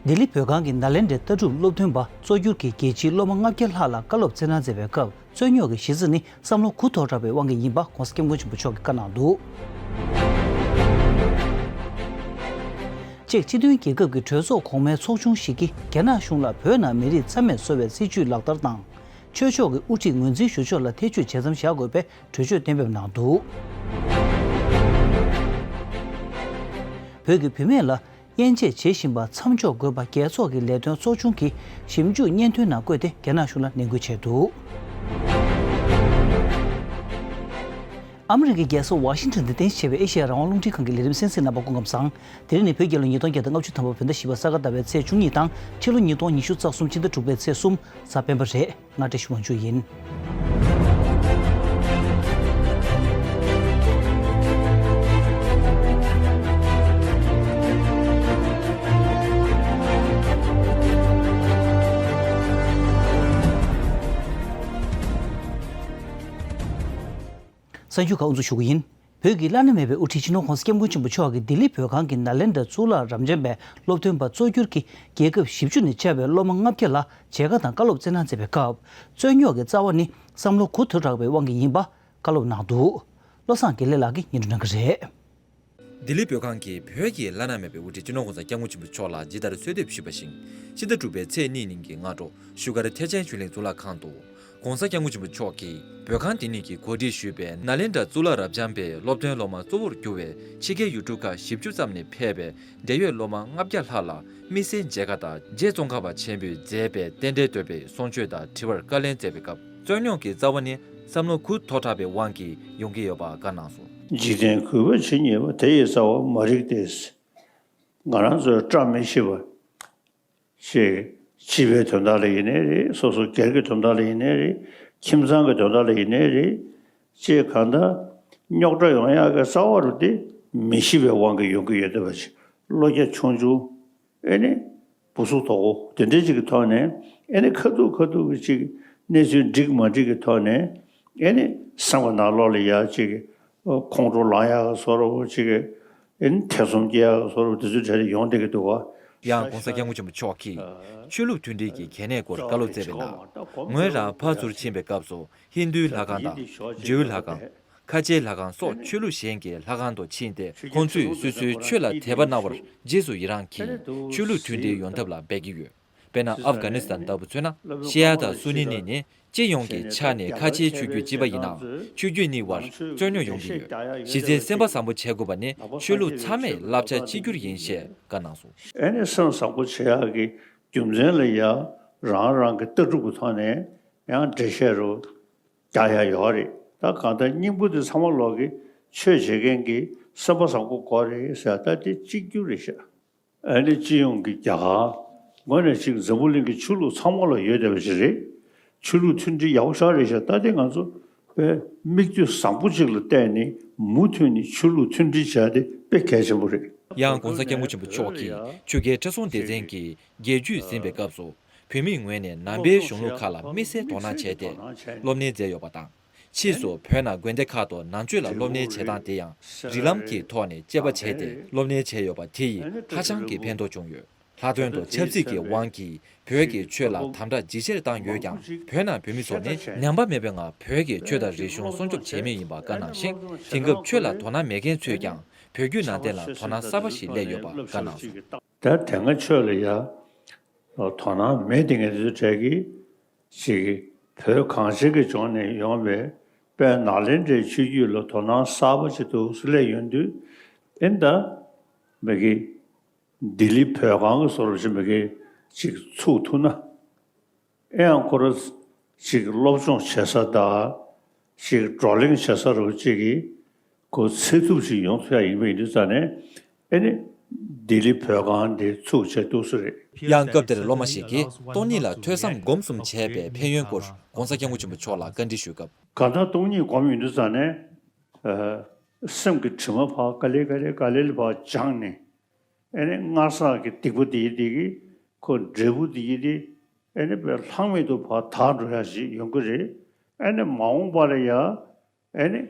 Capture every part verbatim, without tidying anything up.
ལྡི་ལི་བོད་ཁང་གི་ནཱ་ལེནྡྲའི་ལྟ་གྲུབ་སློབ་ཐོན་པ་གཙོ་གྱུར་གྱི་རྒྱལ་སྤྱིའི་སློབ་མ་ལྔ་བརྒྱ་ལྷག་ལ་བཀའ་སློབ་སྩལ་གནང་མཛད་པའི་སྐབས། རྩོད་རྙོག་གི་གཞི་རྩ་ནི་བསམ་བློ་གུ་དོག་དྲགས་པའི་དབང་གིས་ཡིན་པ་༸གོང་ས་༸སྐྱབས་མགོན་ཆེན་པོ་མཆོག་གིས་བཀའ་གནང་འདུག། གཅིག་སྤྱི་མཐུན་རྒྱལ་ཁབ་ཀྱི་གྲོས་ཚོགས་གོང་མའི་ཚོགས་ཆུང་ཞིག་གིས་རྒྱ་ནག་གཞུང་ལ་བོད་ནང་མི་རིགས་མཚམས་མེད་བཟོ་བའི་སྲིད་བྱུས་ལག་བསྟར་དང་། ཆོས་ཕྱོགས་ཀྱི་དབུ་ཁྲིད་ངོས་འཛིན་ཞུ་ཕྱོགས་ལ་ཐེ་བྱུས་བྱེད་མཚམས་བཞག་དགོས་པའི་གྲོས་ཆོད་གཏན་འབེབས་གནང་འདུག། བོད་ཀྱི་བུད་མེད་ལ་དབྱེ་འབྱེད་བྱེད་བཞིན་པ་མཚམས་འཇོག་དགོས་པ་རྒྱལ་ཚོགས་ཀྱི་ལས་དོན་ཚོགས་ཆུང་གི་ཞིབ་འཇུག་སྙན་ཐོའི་ནང་བཀོད་དེ་རྒྱ་ནག་གཞུང་ལ་ནན་སྐུལ་བྱས་འདུག། ཨ་མི་རི་ཀའི་རྒྱལ་ས་ཝ་ཤིང་ཊོན་དུ་རྟེན་གཞི་བྱས་པའི་ཨེ་ཤེ་ཡ་རང་དབང་རླུང་འཕྲིན་ཁང་གི་ལས་རིམ་གསན་གཟིགས་རྣམ་པ་སྐུ་ཁམས་བཟང་། དེ་རིང་ནི་བོད་རྒྱལ་ལོ་ཉིས་སྟོང་བརྒྱ་དང་ལྔ་བཅུ་ཐམ་པ་བོད་ཟླ་བཞི་པ་ས་ག་ཟླ་བའི་ཚེས་བཅུ་གཉིས་དང་ཕྱི་ལོ་ཉིས་སྟོང་ཉི་ཤུ་རྩ་གསུམ་ཕྱི་ཟླ་དྲུག་པའི་ཚེས་གསུམ་གཟའ་སྤེན་པ་རེད། ང་བཀྲ་ཤིས་དབང་ཕྱུག་ཡིན། གསར་འགྱུར་ཁག་དབུ་འཛུགས་ཞུ་གི་ཡིན། བོད་ཀྱི་བླ་ན་མེད་པའི་དབུ་ཁྲིད་སྤྱི་ནོར་༸གོང་ས་༸སྐྱབས་མགོན་ཆེན་པོ་མཆོག་གིས་ལྡི་ལི་བོད་ཁང་གི་ནཱ་ལེནྡྲ་གཙུག་ལག་རབ་འབྱམས་པའི་སློབ་ཐོན་པ་གཙོ་གྱུར་གྱི་རྒྱལ་ཁབ་བཞི་བཅུ་ནས་བཅར་བའི་སློབ་མ་ལྔ་བརྒྱ་ལ་མཇལ་ཁ་དང་བཀའ་སློབ་སྩལ་གནང་མཛད་པའི་སྐབས། རྩོད་རྙོག་གི་རྩ་བ་ནི་བསམ་བློ་གུ་དོག་དྲགས་པའི་དབང་གིས་ཡིན་པ་བཀའ་སློབ་གནང་འདུག། བློ་བཟང་དགེ་ལེགས་ལགས་ཀྱིས་སྙན་སྒྲོན་གནང་གི་རེད། ལྡི་ལི་བོད་ཁང་གིས་བོད་ཀྱི་བླ་ན་མེད་པའི་དབུ་ཁྲིད་སྤྱི་ནོར་༸གོང་ས་༸སྐྱབས་མགོན་ཆེན་པོ་མཆོག་ལ་ཇི་ལྟར་གསོལ་འདེབས་ཞུས་པ་བཞིན། ཕྱི་ཟླ་དྲུག་པའི་ཚེས་གཉིས་ཉིན་གྱི་སྔ་དྲོ་བཞུགས་སྒར་ཐེག་ཆེན་ཆོས་གླིང་གཙུག་ལག་ཁང་དུ། ༸གོང་ས་༸སྐྱབས་མགོན་ཆེན་པོ་མཆོག་གིས་བོད་ཁང་དེ་ཉིད་ཀྱིས་གོ་སྒྲིག་ཞུས་པའི་ནཱ་ལེནྡྲ་གཙུག་ལག་རབ་འབྱམས་པའི་སློབ་ཐོན་སློབ་མ་གཙོ་བོར་གྱུར་བའི་ཕྱི་རྒྱལ་ཡུལ་གྲུ་ཁག་བཞི་བཅུ་ཙམ་ནས་ཕེབས་པའི་འབྲེལ་ཡོད་སློབ་མ་ལྔ་བརྒྱ་ལྷག་ལ་དམིགས་བསལ་མཇལ་ཁ་དང་། རྗེ་ཙོང་ཁ་པ་ཆེན་པོས་མཛད་པའི་རྟེན་འབྲེལ་བསྟོད་པའི་གསུང་ཆོས་དང་དྲི་བར་བཀའ་ལན་སྩལ་བའི་སྐབས། རྩོད་རྙོག་གི་རྩ་བ་ནི་བསམ་བློ་གུ་དོག་དྲགས་པའི་དབང་གིས་ཡོང་གི་ཡོད་པ་བཀའ་གནང་སོང་། འཇིག་རྟེན་གུས་པ་ཇི་སྙེད་པ། དེ་ཡི་རྩ་བ་མ་རིག་སྟེ། ང་རང་ཚོའི་བཀྲ་མི་ཤིས་པ་ཞིག་སྤྱི་པའི་དོན་དག་ལ་ཡིན་ནའི་རེད། སོ་སོ་སྒེར་གྱི་དོན་དག་ལ་ཡིན་ནའི་རེད། ཁྱིམ་ཚང་གི་དོན་དག་ལ་ཡིན་ནའི་རེད། ཅེས་གང་ལྟར་རྙོག་དྲ་ཡོང་ཡག་གི་རྩ་བ་རུ་དེ་མི་ཤེས་པའི་དབང་གིས་ཡོང་གི་ཡོད་བསྡད་པ་ཞིག་བློ་རྒྱ་ཆུང་ཆུང་། ཨེ་ནི། སྦུ་སུ་དོ་གོ་དེ་འདྲའི་ཅིག་གི་ཐོག་ནས། ཨེ་ནི་ཁ་ཐུག་ཁ་ཐུག་གི་ཅིག་གནས་ཚུལ་འགྲིག་མ་འགྲིག་གི་ཐོག་ནས། ཨེ་ནི་སེམས་པ་ནང་ལོགས་ལ་ཡ་ཅིག་ཁོང་ཁྲོ་ལངས་ཡག་གི་བཟོ་འདྲ་བོ་ཅིག་ཨེ་ནི་ཐེ་ཚོམ་སྐྱེ་ཡག་གི་བཟོ་འདྲ་བོ་དེ་ཚོའི་གྲས་ལ་ཡོང་བསྡད་ཀྱི་འདུག་ག་ཡང་༸གོང་ས་༸སྐྱབས་མགོན་ཆེན་པོ་མཆོག་གིས་ཆོས་ལུགས་མཐུན་སྒྲིལ་གྱི་གལ་གནད་སྐོར་བཀའ་སློབ་སྩལ་བའི་ནང་། ངོས་རང་ཕར་ཚུར་ཕྱིན་པའི་སྐབས་སུ། ཧིན་རྡུའི་ལྷ་ཁང་དང་། ཇོའི་ལྷ་ཁང་། ཁ་ཆེའི་ལྷ་ཁང་སོགས་ཆོས་ལུགས་གཞན་གྱི་ལྷ་ཁང་དུ་ཕྱིན་ཏེ། ཁོང་ཚོས་སོ་སོའི་ཆོས་ལ་དད་པ་གནང་བར་རྗེས་སུ་ཡི་རང་གིས། ཆོས་ལུགས་མཐུན་སྒྲིལ་ཡོང་ཐབས་ལ་འབད་ཀྱི་ཡོད། དཔེར་ན། ཨབ་གྷ་ནི་སི་ཐན་ལྟ་བུ་མཚོན་ན། ཤི་ཡ་དང་སུ་ནི་གཉིས་ནི་སྤྱི་ཡོངས་ཀྱི་ཆ་ནས་ཁ་ཆེའི་ཆོས་བརྒྱུད་གཅིག་པ་ཡིན་ནའང་། ཆོས་བརྒྱུད་གཉིས་བར་རྩོད་རྙོག་ཡོང་གི་ཡོད། གཞི་རྩའི་སེམས་པ་བཟང་པོ་བྱེད་དགོས་པ་ནི་ཆོས་ལུགས་ཚང་མས་བསླབ་བྱ་གཅིག་གྱུར་ཡིན་ཞེས་བཀའ་གནང་སོང་། ཨེ་ནི་སེམས་བཟང་པོ་བྱེད་ཡག་གི་རྒྱུ་མཚན་ལ་ཡ། རང་རང་གི་ལྟ་གྲུབ་ཀྱི་ཐོག་ནས་ཡང་འགྲེལ་བཤད་རུ་རྒྱག་ཡ་ཡོད་རེད། ད་གང་ལྟར་སྙིང་པོ་དེ་ཚང་མ་ལོག་གི་ཆོས་བྱེད་མཁན་གྱི་སེམས་པ་བཟང་པོ་དགོས་རེད་ཟེར། ད་དེ་གཅིག་གྱུར་རེད་ཤག་ཨ་ནི་སྤྱི་ཡོངས་ཀྱི་རྒྱ་གར་ངོས་ནས་ཅིག་འཛམ་བུ་གླིང་གི་ཆོས་ལུགས་ཚང་མ་ལ་ཡོད་བསྡད་པ་ཞིག་རེད། ཆོས་ལུགས་མཐུན་སྒྲིལ་ཡག་པོ་ཞིག་རེད་ཤག་ད་དེ་ང་ཚོ་དཔེ་མིག་ལྟོས་བཟང་པོ་ཅིག་ལ་བལྟས་ནས་མུ་མཐུད་ནས་ཆོས་ལུགས་མཐུན་སྒྲིལ་བྱས་ཏེ་དཔེ་གལ་ཆེན་པོ་རེད། ཡང་༸གོང་ས་༸སྐྱབས་མགོན་ཆེན་པོ་མཆོག་གིས་ཆོས་རྒྱལ་ཁྲི་སྲོང་ལྡེ་བཙན་གྱི་རྒྱལ་བརྒྱུད་ཟིན་པའི་སྐབས་སུ། བོད་མིའི་ངོས་ནས་ནང་པའི་གཞུང་ལུགས་ཁག་ལ་དམིགས་བསལ་དོ་སྣང་བྱས་ཏེ། སློབ་གཉེར་མཛད་ཡོད་པ་དང་། ཕྱིས་སུ་བོད་ནང་དགོན་སྡེ་ཁག་ཏུ་ནང་ཆོས་ལ་སློབ་གཉེར་བྱེད་སྟངས་དེ་ཡང་། རིགས་ལམ་གྱི་ཐོག་ནས་དཔྱད་པ་བྱས་ཏེ་སློབ་གཉེར་བྱས་ཡོད་པ་དེ་ཡིས་ཧ་ཅང་གི་ཕན་ཐོགས་བྱུང་ཡོད། ལྷག་དོན་དུ་ཆབ་སྲིད་ཀྱི་དབང་གིས་བོད་ཀྱི་ཆོས་ལ་དམ་དྲག་ཇེ་ཆེར་བཏང་ཡོད་ཀྱང་། བོད་ནང་བོད་མི་ཚོ་ནི་ཉམས་པ་མེད་པའི་ངང་བོད་ཀྱི་ཆོས་དང་རིག་གཞུང་སྲུང་སྐྱོབ་བྱེད་མུས་ཡིན་པ་བཀའ་གནང་ཞིང་། དེང་སྐབས་ཆོས་ལ་དོ་སྣང་མེད་མཁན་ཚོས་ཀྱང་བོད་བརྒྱུད་ནང་བསྟན་ལ་དོ་སྣང་གསར་པ་ཞིག་སླེབས་ཡོད་པ་བཀའ་གནང་སོང་། ད་དེ་སྔ་ཆོས་ལ་ཡ་དོ་སྣང་མེད་དེ་ངས་དེ་ཚོ་གྲས་ཀྱིས་ཅིག་བོད་གངས་ཅན་གྱི་ལྗོངས་ནས་ཡོང་བའི་དཔལ་ནཱ་ལེནྡྲའི་ཆོས་བརྒྱུད་ལ་དོ་སྣང་གསར་པ་ཅིག་འདུག་ཟེར་སླེབས་ཡོང་དུས། ཨེ་ད་མི་གི་ལྡི་ལི་བོད་ཁང་གི་བཟོ་འདྲ་ཅིག་མི་གི་ཅིག་ཚུགས་ཐུབ་ན། ཨེ་ཡང་ཁོ་ར་ཅིག་སློབ་སྦྱོང་བྱེད་ས་དང་། ཅིག་བགྲོ་གླེང་བྱེད་ས་རུ་ཅིག་གི་ཁོ་འཚོལ་ཐུབ་ཅིག་ཡོང་ཐུབ་ཡ་ཡིན་པ་ཡིན་དུས་ཙང་ནས། ཨེ་ནི་ལྡི་ལི་བོད་ཁང་འདི་ཚུགས་བྱས་འདུག་ས་རེད། ཡང་སྐབས་དེར་སློབ་མ་ཞིག་གིས་སྟོང་ཉིད་ལ་ཐོས་བསམ་སྒོམ་གསུམ་བྱས་པའི་ཕན་ཡོན་སྐོར་༸གོང་ས་༸སྐྱབས་མགོན་ཆེན་པོ་མཆོག་ལ་བཀའ་འདྲི་ཞུས་སྐབས། གང་ལྟར་སྟོང་ཉིད་སྒོམ་ཡོང་དུས་ཙང་ནས། ཨ། སེམས་ཀྱི་དྲི་མ་ཕར་ག་ལེ་ག་ལེ་ག་ལེ་ལ་ཕར་སྦྱངས་ནས། ཨེ་ནི་སྔར་བསགས་ཀྱི་སྡིག་པ་དེ་ཡི་དེ་གིས་ཁོ་འབྲས་བུ་དེ་ཡི་དེ་ཨེ་ནི་དཔེ་ལྷག་མེད་དུ་ཕར་དག་འགྲོ་ཡ་ཞིག་ཡོང་གི་རེད། ཨེ་ནི་མ་འོངས་པ་ལ་ཡ་ཨེ་ནི་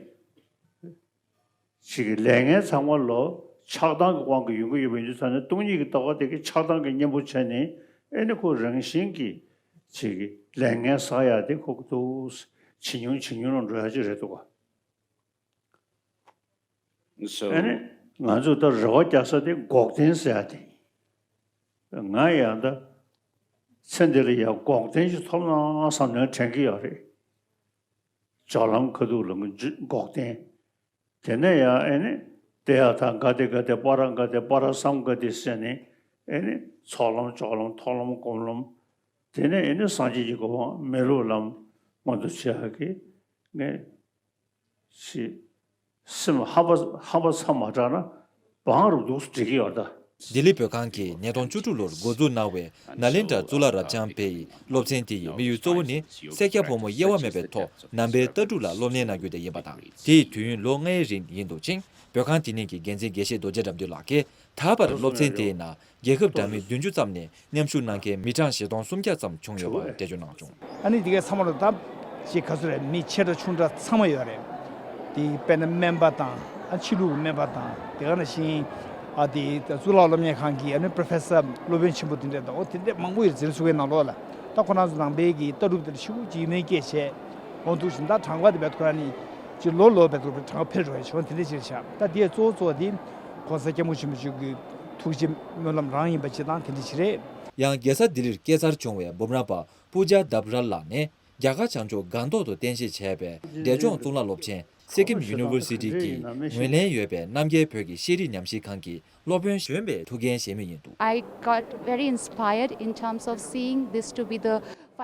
ཅིག་གི་ལས་ངན་ཚང་མ་ལོ་ ཆགས་སྡང་གི་དབང་གིས་ཡོང་གི་ཡོད་པ་ཡིན་དུས་ཙང་ནས། སྟོང་ཉིད་ཀྱི་ལྟ་བ་དེ་གིས་ཆགས་སྡང་གི་གཉེན་པོ་བྱས་ནས། ཨེ་ནི་ཁོ་རང་བཞིན་གྱིས་ཅིག་ལས་ངན་བསགས་ཡ་དེ་ཁོ་གི་འདུག། ཇེ་ཉུང་ཇེ་ཉུང་ལ་འགྲོ་ཡ་ཅིག་རེད་འདུག་ག། So, ཨ་ནི་ང་ཚོས་ད་རེ་བ་རྒྱག་ས་དེ་འགོག་བདེན་ཟེར་ཡ་དེ་ཡིན། ང་ཡང་ད་ཚེ་འདི་ལ་ཡང་འགོག་བདེན་ཞིག་ཐོབ་ན་བསམ་ནས་དྲན་གྱི་ཡོད་རེད། ལྕགས་ལམ་ཁ་ཐུག་ལ་འགོག་བདེན། དེ་ནས་ཡང་ཨ་ནི་བསྡད་ཡ་ད་ག་དེ་ག་དེ་པ་ར་ག་དེ་པ་ར་བསམ་ག་དེ་ཟེར་ནས། ཨ་ནི་ཚོགས་ལམ་ཕྱོགས་ལམ་མཐོང་ལམ་སྒོམ་ལམ། དེ་ནས་ཨ་ནི་སངས་རྒྱས་ཀྱི་གོ་འཕང་མི་སློབ་ལམ་མངོན་དུ་བྱེད་ཡ་གི་ངས་ཅིག་སེམས་ཧམ་པ་ཧམ་པ་ཚ་མ་དྲགས་ན་བང་རུ་འདུག་སེ་འགྲིག་གི་ཡོད་ད། ལྡི་ལི་བོད་ཁང་གིས་ཉིས་སྟོང་བཅུ་དྲུག་ལོར་འགོ་འཛུགས་གནང་བའི་ནཱ་ལེནྡྲ་གཙུག་ལག་རབ་འབྱམས་པའི་སློབ་ཚན་དེ་ཡི་དམིགས་ཡུལ་གཙོ་བོ་ནི་སེར་སྐྱ་ཕོ་མོ་དབྱེ་བ་མེད་པའི་ཐོག་ནང་པའི་ལྟ་གྲུབ་ལ་སློབ་གཉེར་གནང་རྒྱུ་དེ་ཡིན་པ་དང་། དེའི་དུས་ཡུན་ལོ་ལྔའི་རིང་ཡིན་འདུག་ཅིང་། བོད་ཁང་དེ་ཉིད་ཀྱི་འགན་འཛིན་དགེ་བཤེས་རྡོ་རྗེ་དགྲ་འདུལ་ལགས་ཀྱིས། ད་བར་སློབ་ཚན་དེའི་ནང་རྒྱལ་ཁབ་འདྲ་མིན་བདུན་ཅུ་ཙམ་ནས་མཉམ་ཞུགས་གནང་མཁན་མི་གྲངས་བཞི་སྟོང་སུམ་བརྒྱ་ཙམ་བྱུང་ཡོད་པ་འགྲེལ་བརྗོད་གནང་བྱུང་། ཨ་ནི་དེ་གའི་ཚང་མ་ལ་ད་ཅིག་ག་ཚོད་རེད། མི་ཆེ་དྲགས་ཆུང་དྲགས་ཚང་མ་ཡོད་རེད། དེ་དཔེར་ན་སྨན་པ་དང་། ཨ། ཕྱི་ལུགས་ཀྱི་སྨན་པ་དང་། དེ་ག་ནང་བཞིན། ཨ། དེ་གཙུག་ལག་སློབ་གཉེར་ཁང་གི་ཨ་ནི་པྲོ་ཕེ་སར་སློབ་དཔོན་ཆེན་པོ་དེ་འདྲ་དང་། འོ་དེ་འདྲ་མང་པོ་ཡོད་རེད། ཟེར་སུ་བའི་ནང་ལོགས་ལ། ད་ཁོ་རང་ཚོ་ནང་པའི་གི་ལྟ་གྲུབ་དེ་ལ་ཤུགས་ཇི་མེད་སྐྱེས་བྱས། འོ་འདུག་བཞིན་ད་གྲངས་ཀ་དེ་བས་ཁོ་རང་ནི་ཅིག་ལོ་ལོ་བས་གྲངས་ཀ་འཕེལ་འགྲོ་ཡ་བྱུང་། དེ་འདྲ་ཅིག་རེད་ཤག། ད་དེ་གཙོ་བོ་གཙོ་བོ་དེ་༸གོང་ས་༸སྐྱབས་མགོན་ཆེན་པོ་མཆོག་གི་ཐུགས་རྗེ་སྨོན་ལམ་རང་ཡིན་པ་ཅིག་དང་། དེ་འདྲ་ཅིག་རེད། ཡང་རྒྱལ་ས་ལྡི་ལིར་སྐྱེས་འཚར་བྱུང་བའི་འབུམ་རམས་པ་པུ་ཇ་དཱབ་ར་ལགས་ནས། རྒྱ་གར་བྱང་ཕྱོགས་སྒང་ཏོག་ཏུ་རྟེན་གཞི་བྱས་པའི་འབྲས་ལྗོངས་གཙུག་ལག་སློབ་ཆེན་Sikkim University གྱི་ངོས་ལེན་ཡོད་པའི་རྣམ་རྒྱལ་བོད་ཀྱི་ཤེས་རིག་ཉམས་ཞིབ་ཁང་གི་སློབ་དཔོན་གཞོན་པའི་ཐུགས་འགན་བཞེས་མུས་ཡིན་འདུག། I got very inspired in terms of seeing this to be the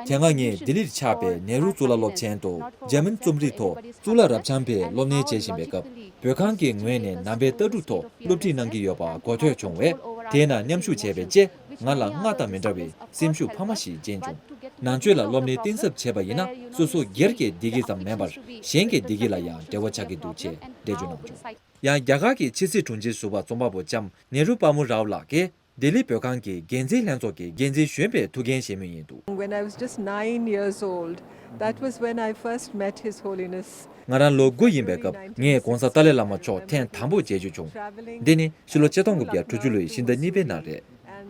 དེ་སྔ་ངས་ལྡི་ལིར་ཆགས་པའི་ནེ་རུ་གཙུག་ལག་སློབ་ཆེན་དུ་འཇར་མན་རྩོམ་རིག་ཐོག་གཙུག་ལག་རབ་འབྱམས་པའི་སློབ་གཉེར་བྱེད་བཞིན་པའི་སྐབས། བོད་ཁང་གི་ངོས་ནས་ནང་པའི་ལྟ་གྲུབ་ཐོག་སློབ་ཁྲིད་གནང་གི་ཡོད་པ་གོ་ཐོས་བྱུང་བས། དེའི་ནང་མཉམ་ཞུགས་བྱས་པའི་རྗེས། ང་ལ་སྔར་དང་མི་འདྲ་བའི་སེམས་ཤུགས་འཕར་མ་ཞིག་སྦྱིན་བྱུང་། ནང་ཆོས་ལ་སློབ་གཉེར་གཏིང་ཟབ་བྱས་པ་ཡིན་ན། སོ་སོ་སྒེར་གྱི་བདེ་སྐྱིད་ཙམ་མིན་པར་གཞན་གྱི་བདེ་སྐྱིད་ལ་ཡང་འབྲེལ་བ་ཆགས་ཀྱི་འདུག་ཅེས་འགྲེལ་བརྗོད་གནང་བྱུང་། ཡང་རྒྱ་གར་གྱི་ཕྱི་སྲིད་དྲུང་ཆེ་ཟུར་པ་རྩོམ་པ་པོ་ལྕམ་ནེ་རུ་པ་མུ་རའོ་ལགས་ཀྱིས། ལྡི་ལི་བོད་ཁང་གི་འགན་འཛིན་ལྷན་ཚོགས་ཀྱི་འགན་འཛིན་གཞོན་པའི་ཐུགས་འགན་བཞེས་མུས་ཡིན་འདུག། When I was just nine years old, that was when I first met His Holiness. ང་རང་ལོ་དགུ་ཡིན་པའི་སྐབས། ངས་༸གོང་ས་ཏཱ་ལའི་བླ་མ་མཆོག་ཐེངས་དང་པོ་མཇལ་རྒྱུ་བྱུང་། འདི་ནི་ཕྱི་ལོ་ཆིག་སྟོང་དགུ་བརྒྱ་དྲུག་ཅུ་ལོའི་ཕྱི་ཟླ་གཉིས་པའི་ནང་རེད།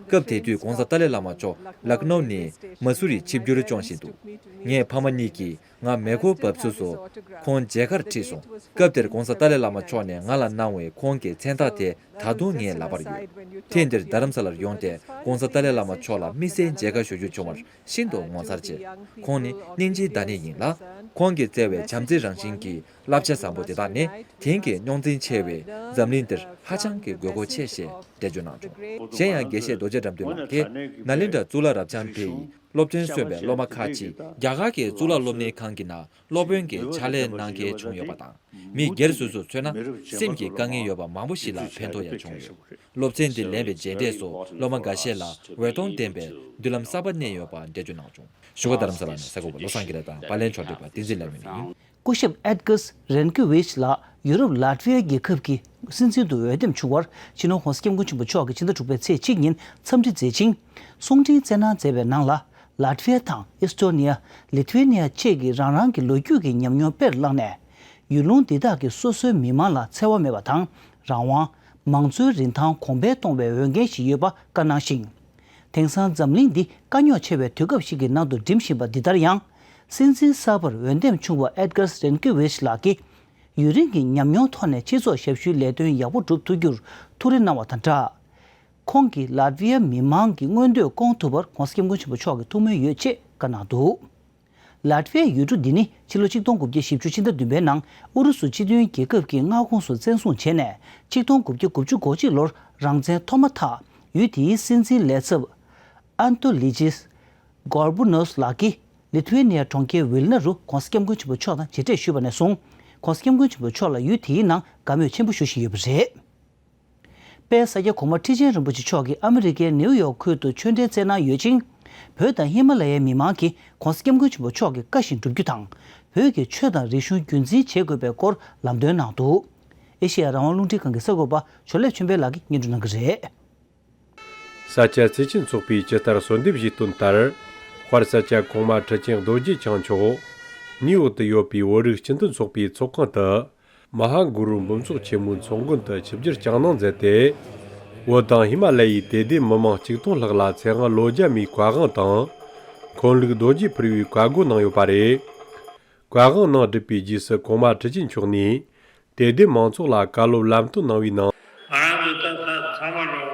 སྐབས་དེ་དུས་༸གོང་ས་ཏཱ་ལའི་བླ་མ་མཆོག་ལག་ནོ་ནས་མ་སུ་རི་ཆིབས་བསྒྱུར་སྐྱོང་བཞིན་འདུག། ངའི་ཕ་མ་གཉིས་ཀྱིས་ང་མེ་འཁོར་འབབ་ཚུགས་སུ་ཁོང་མཇལ་ཁར་ཁྲིད་སོང་། སྐབས་དེར་༸གོང་ས་ཏཱ་ལའི་བླ་མ་མཆོག་ནས་ང་ལ་གནང་བའི་ཁོང་གི་མཚན་རྟགས་དེ་ད་དུང་ངའི་ལག་པར་ཡོད། ཐེངས་འདིར་རྡ་རམ་ས་ལར་ཡོང་སྟེ་༸གོང་ས་ཏཱ་ལའི་བླ་མ་མཆོག་ལ་དམིགས་བསལ་མཇལ་ཁ་ཞུ་རྒྱུ་བྱུང་བར་ཤིན་ཏུ་ངོ་མཚར་ཆེ། ཁོང་ནི་སྙིང་རྗེའི་བདག་ཉིད་ཡིན་ལ། ཁོང་གིས་བསྩལ་བའི་བྱམས་བརྩེ་རང་བཞིན་གྱི་བསླབ་བྱ་བཟང་པོ་དེ་དག་ནི། དེང་གི་རྙོག་འཛིང་ཆེ་བའི་འཛམ་གླིང་འདིར་ཧ་ཅང་གི་དགོས་མཁོ་ཆེ་ཞེས་འགྲེལ་བརྗོད་གནང་བྱུང་། གཞན་ཡང་དགེ་བཤེས་རྡོ་རྗེ་དགྲ་འདུལ་ལགས་ཀྱིས་ནཱ་ལེནྡྲ་གཙུག་ལག་རབ་འབྱམས་པའི་སློབ་ཐོན་སོན་པའི་སློབ་མ་ཁག་ཅིག་རྒྱ་གར་གྱི་གཙུག་ལག་སློབ་གཉེར་ཁང་གི་ནང་སློབ་དཔོན་གྱི་ཕྱག་ལས་གནང་མཁན་བྱུང་ཡོད་པ་དང་། མི་སྒེར་སོ་སོར་མཚོན་ན། སེམས་ཀྱི་དཀའ་ངལ་ཡོད་པ་མང་པོ་ཞིག་ལ་ཕན་ཐོགས་ཡང་བྱུང་ཡོད། སློབ་ཚན་འདི་ལེན་པའི་རྗེས་འདེད་སོགས་སློབ་མ་འགའ་ཤས་ལ་འོད་སྟོང་ལྡན་པའི་མདུན་ལམ་གསར་པ་བསྣན་ཡོད་པ་འགྲེལ་བརྗོད་གནང་བྱུང་། བཞུགས་སྒར་རྡ་རམ་ས་ལ་ནས་གསར་འགོད་པ་བློ་བཟང་གིས་རེད་དང་། པར་ལེན་ཕྱོགས་སྒྲིག་པ་བསྟན་འཛིན་ལྷ་མོ་ཡིན། སྐུ་ཞབས་ཨེད་གཱར་རེན་ཀི་ཝིཆ་ལགས་ཡུ་རོབ་ལཱ་ཊི་ཝི་ཡ་རྒྱལ་ཁབ་ཀྱི་སྲིད་འཛིན་དུ་འོས་འདེམས་བྱུང་བར། སྤྱི་ནོར་༸གོང་ས་༸སྐྱབས་མགོན་ཆེན་པོ་མཆོག་གིས་ཕྱི་ཟླ་དྲུག་པའི་ཚེས་གཅིག་ཉིན་འཚམས་འདྲི་མཛད་ཅིང་། གསུང་འཕྲིན་བསྩལ་གནང་མཛད་པའི་ནང་ལ། ལཱ་ཊི་ཝི་ཡ་དང་ཨེས་ཊོ་ནི་ཡ། ལི་ཐུ་ཝེ་ནི་ཡ་བཅས་ཀྱིས་རང་རང་གི་ལོ་རྒྱུས་ཀྱི་ཉམས་མྱོང་དཔེར་བླངས་ནས། ཡུལ་ལུང་འདི་དག་གི་སོ་སོའི་མི་མང་ལ་འཚེ་བ་མེད་པ་དང་། རང་དབང་། མང་གཙོའི་རིན་ཐང་གོང་འཕེལ་གཏོང་བའི་འོས་འགན་ཞིག་ཡོད་པ་བཀའ་གནང་ཞིང་། དེང་སང་འཛམ་གླིང་འདི་དཀའ་རྙོག་ཆེ་བའི་དུས་སྐབས་ཤིག་གི་ནང་དུ་འགྲིམ་བཞིན་པ་འདི་ལྟར་ཡང་། སྲིད་འཛིན་གསར་པར་འོས་འདེམས་བྱུང་བ་ཨེད་གཱར་རེན་ཀི་ཝིཆ་ལགས་ཀྱིས། ཡུན་རིང་གི་ཉམས་མྱོང་ཐོག་ནས་སྤྱི་ཚོགས་ཞབས་ཞུའི་ལས་དོན་ཡག་པོ་སྒྲུབ་ཐུབ་རྒྱུར་ཐུགས་རེ་གནང་བ་དང་སྦྲགས། ཁོང་གིས་ལཱ་ཊི་ཝི་ཡ་མི་མང་གི་མངོན་འདོད་སྐོང་ཐུབ་པར་༸གོང་ས་༸སྐྱབས་མགོན་ཆེན་པོ་མཆོག་གི་ཐུགས་སྨོན་ཡོད་ཅེས་བཀའ་གནང་འདུག། ལཱ་ཊི་ཝི་ཡའི་ཡུལ་གྲུ་འདི་ནི་ཕྱི་ལོ་ཆིག་སྟོང་དགུ་བརྒྱ་བཞི་བཅུ་ཕྱི་ཟླ་བདུན་པའི་ནང་ཨུ་རུ་སུ་སྤྱི་མཐུན་རྒྱལ་ཁབ་ཀྱི་མངའ་ཁོངས་སུ་བཙན་བཟུང་བྱས་ནས། ཆིག་སྟོང་དགུ་བརྒྱ་དགུ་བཅུ་གོ་གཅིག་ལོར་རང་བཙན་ཐོབ་མ་ཐག་ཡུལ་དེའི་སྲིད་འཛིན་ལས་ཚབ་ཨན་ཏོ་ལི་ཇིས་གོར་བུ་ནོས་ལགས་ཀྱིས་ལི་ཐུ་ཝེ་ནི་ཡ་གྲོང་ཁྱེར་ཝིལ་ན་རུ་༸གོང་ས་༸སྐྱབས་མགོན་ཆེན་པོ་མཆོག་དང་མཇལ་འཕྲད་ཞུས་པ་ནས་བཟུང་༸གོང་ས་༸སྐྱབས་མགོན་ཆེན་པོ་མཆོག་ལ་ཡུལ་དེའི་ནང་དགའ་མོས་ཆེན་པོ་ཞུ་བཞིན་ཡོད་པ་རེད། དཔལ་ས་སྐྱ་གོང་མ་ཁྲི་ཆེན་རིན་པོ་ཆེ་མཆོག་གིས་ཨ་མི་རི་ཀའི་ནེའུ་ཡོག་ཁུལ་དུ་ཆོས་འབྲེལ་བསྩལ་གནང་ཡོད་ཅིང་། བོད་དང་ཧི་མ་ལ་ཡའི་མི་མང་གིས་༸གོང་ས་༸སྐྱབས་མགོན་ཆེན་པོ་མཆོག་གི་བཀའ་བཞིན་བསྒྲུབ་རྒྱུ་དང་། བོད་ཀྱི་ཆོས་དང་རིག་གཞུང་རྒྱུན་འཛིན་བྱེད་དགོས་པའི་སྐོར་ལམ་སྟོན་གནང་འདུག། ཨེ་ཤེ་ཡ་རང་དབང་རླུང་འཕྲིན་ཁང་གི་གསར་འགོད་པ་ཇོ་ལེབ་ཆོས་འཕེལ་ལགས་ཀྱིས་སྙན་སྒྲོན་གནང་གི་རེད། ས་སྐྱ་བརྩེ་ཆེན་ཚོགས་པས་ཇི་ལྟར་གསོལ་འདེབས་ཞུས་དོན་ལྟར། དཔལ་ས་སྐྱ་གོང་མ་ཁྲི་ཆེན་རྡོ་རྗེ་འཆང་མཆོག་ནིའུ་ཡོག་ཏུ་ཡོད་པའི་བོད་རིགས་སྤྱི་མཐུན་ཚོགས་པའི་ཚོགས་ཁང་དུ། མ་ཧཱ་གུ་རུ་འབུམ་ཚོགས་ཆེན་མོའི་ཚོགས་མགོན་དུ་ཆིབས་བསྒྱུར་བསྐྱངས་གནང་མཛད་དེ། བོད་དང་ཧི་མ་ལ་ཡའི་དད་ལྡན་མི་མང་ཆིག་སྟོང་ལྷག་ལ་ཚེ་དབང་ལོ་བརྒྱ་མའི་བཀའ་དབང་དང་། འཁོན་ལུགས་རྡོ་རྗེ་ཕུལ་བའི་བཀའ་བསྒོ་གནང་ཡོད་པ་རེད། བཀའ་དབང་གནང་གྲུབ་པའི་རྗེས་སུ་གོང་མ་ཁྲི་ཆེན་མཆོག་ནས་དད་ལྡན་མང་ཚོགས་ལ་བཀའ་སློབ་ལམ་སྟོན་གནང་བའི་ནང་། ང་རང་ཚོ་ད་ད་ཚང་མ་ལོ།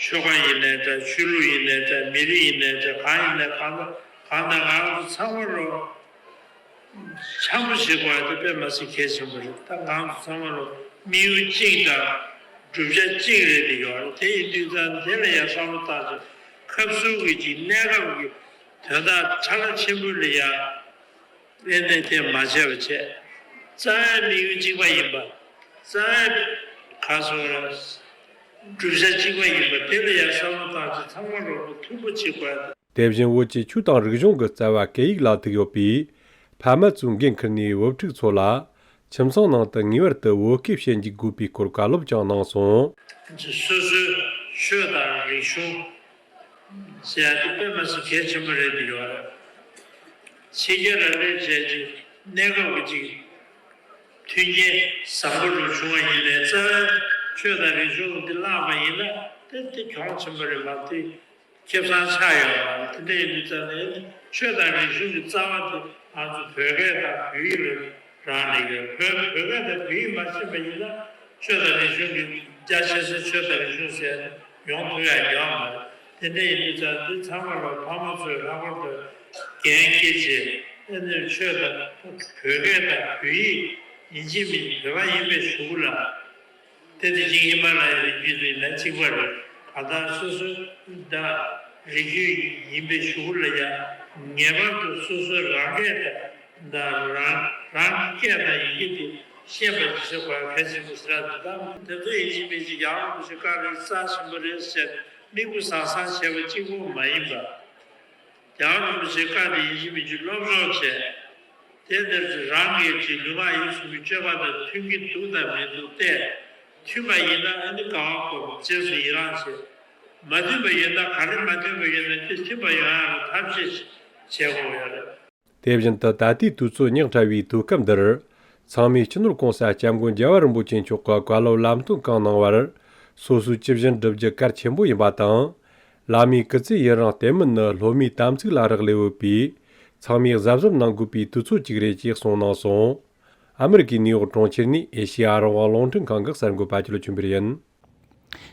ཆོལ་ཁ་ཡིན་ནའི་འདྲ། ཆོས་ལུགས་ཡིན་ནའི་འདྲ། མི་རིགས་ཡིན་ནའི་འདྲ། གང་ཡིན་ནའི་གང་ལ་གང་ལྟར་ང་རང་ཚོ་ཚང་མ་ལོ། འཆམ་པོ་བྱེད་དགོས་པ་དེ་དཔེ་མ་སྲིད་གལ་ཆེན་པོ་རེད། ད་ང་ཚོ་ཚང་མ་ལོ་དམིགས་ཡུལ་གཅིག་དང་བསྒྲུབ་བྱ་གཅིག་རེད་དེ་ཡོད་རེད། དེ་ཡིན་དུས་ཙང་དེ་ལ་ཡང་བསམ་བློ་བཏང་ཚེ་ཁབ་སུ་གི་ཅིག་གནས་སྐབས་ཀྱི་དོན་དག་ཕྲ་ལ་ཆེན་པོ་ལ་ཡང་ཨེ་ནས་དེ་མ་བྱས་པ་བྱས། རྩ་བའི་དམིགས་ཡུལ་གཅིག་པ་ཡིན་པ། རྩ་བའི་ག་སོང་ར། བསྒྲུབ་བྱ་གཅིག་པ་ཡིན་པ་དེ་ལ་ཡང་བསམ་བློ་བཏང་ཚེ་ཚང་མ་རོགས་པ་མཐུན་པོ་བྱེད་དགོས། དེ་བཞིན་བོད་ཀྱི་ཆོས་དང་རིག་གཞུང་གི་རྩ་བ་སྐད་ཡིག་ལ་ཐུག་ཡོད་པའི་ཕ་མ་ཚོས་འགན་འཁུར་ནས་བུ་ཕྲུག་ཚོ་ལ་ཁྱིམ་ཚང་ནང་དུ་ངེས་པར་དུ་བོད་སྐད་བཤད་འཇུག་དགོས་པའི་སྐོར་བཀའ་སློབ་ཀྱང་གནང་སོང་། སོ་སོའི་ཆོས་དང་རིག་གཞུང་ཟེར་ཡ་དེ་དཔེ་མ་སྲིད་གལ་ཆེན་པོ་རེད་འདུག་ཡོད་རེད། ཕྱི་རྒྱལ་ལ་སླེབས་བྱས་ཀྱི་གནས་སྐབས་ཀྱི་ཅིག་མཐུན་རྐྱེན་བཟང་པོ་རུ་བྱུང་བ་ཡིན་ནའི་རྩ་བའི་ཆོས་དང་རིག་གཞུང་འདི་བརླག་པ་ཡིན་ན་དེ་དེ་གྱོང་ཆེན་པོ་རེད་མ་གཏོགས། ཁེ་བཟང་ཆགས་ཡོད་མ་རེད། དེ་འདྲ་ཡིན་དུས་ཙང་ནས་ཆོས་དང་རིག་གཞུང་གི་རྩ་བ་དེ་ང་ཚོ་བོད་སྐད་དང་བོད་ཡིག་ལ་རག་ལས་ཡོད། བོད་བོད་སྐད་དང་བོད་ཡིག་མ་ཤེས་པ་ཡིན་ན་ཆོས་དང་རིག་གཞུང་གི་རྒྱ་ཆེ་ས་ཆོས་དང་རིག་གཞུང་ཟེར་ཡོང་ཐུབ་ཡ་ཡོད་མ་རེད། དེ་འདྲ་ཡིན་དུས་ཙང་འདི་ཚང་མ་ལ་ཕ་མ་ཚོས་ལྷག་པར་དུ་འགན་འཁྱེར་བྱས་ཨེ་ནས་ཆོས་དང་བོད་སྐད་དང་བོད་ཡིག་ཡིན་གཅིག་མིན་གཅིག་བོད་པ་ཡིན་པའི་གཞུག་གུ་ལ། དེ་དེ་བཞིན་ཧི་མ་ལ་ཡའི་རི་རྒྱུད་དེ་ལན་གཅིག་པ་རེད། གང་ལྟར་སོ་སོའི་ད་རི་རྒྱུད་ཡིན་པའི་གཞུག་གུ་ལ་ཡང་ངེས་པར་དུ་སོ་སོའི་རང་སྐད་དང་ད་རང་རང་གི་སྐད་དང་ཡི་གེ་དེ་ཤེས་པ་ཞིག་བྱེད་དགོས་གལ་ཆེན་པོ་ཟེར་ཡ་དེ་དང་། དེ་ཚོ་ཡིན་གཅིག་མིན་གཅིག་ཡང་རིན་པོ་ཆེ་བཀའ་དྲིན་རྩ་ཆེན་པོ་རེད་ཟེར་མིག་དཔེ་བཟང་བཟང་བྱས་པ་གཅིག་པུ་མ་ཡིན་པ། རྒྱལ་བ་རིན་པོ་ཆེའི་བཀའ་དེ་ཡིན་གཅིག་མིན་གཅིག་སློབ་སྦྱོང་བྱས། དེ་ལྟར་གྱི་རང་གི་གཅིག་ལུས་ངག་ཡིད་གསུམ་གྱི་སྤྱོད་པ་དང་མཐུན་གྱི་འདུག་དང་མི་འདུག་བལྟས། མཐུན་པ་ཡིན་ན་ཨ་ནི་དགའ་བ་སྐོར་རྗེས་སུ་ཡི་རང་བྱེད། མ་མཐུན་པ་ཡིན་ན་ག་རེ་མ་མཐུན་པ་ཡིན་ན་དེ་མཐུན་པ་ཡོང་ཡག་ལ་ཐབས་ཤེས་བྱེད་དགོས་ཡོད་རེད། དེ་བཞིན་དུ་ད་ལྟའི་དུས་ཚོད་ཉག་ཕྲ་བའི་དུས་སྐབས་འདིར། ཚང་མས་སྤྱི་ནོར་༸གོང་ས་༸སྐྱབས་མགོན་རྒྱལ་བ་རིན་པོ་ཆེ་མཆོག་གི་བཀའ་སློབ་ལམ་སྟོན་གང་གནང་བར། སོ་སོའི་ཇི་བཞིན་བསྒྲུབ་རྒྱུ་གལ་ཆེན་པོ་ཡིན་པ་དང་། བླ་མའི་སྐུ་ཚེ་ཡུན་རིང་བརྟན་མིན་ནི་སློབ་མའི་དམ་ཚིག་ལ་རག་ལས་ཡོད་པས། ཚང་མས་གཟབ་གཟབ་གནང་དགོས་པའི་དུས་ཚོད་ཅིག་རེད་ཅེས་གསུངས་གནང་སོང་། ཨ་མི་རི་ཀའི་ནིའུ་ཡོག་གྲོང་ཁྱེར་ནས་ཨེ་ཤེ་ཡ་རང་དབང་རླུང་འཕྲིན་ཁང་གི་གསར་འགོད་པ་ཆོས་ལ་ཆོས་འཕེལ་ཡིན།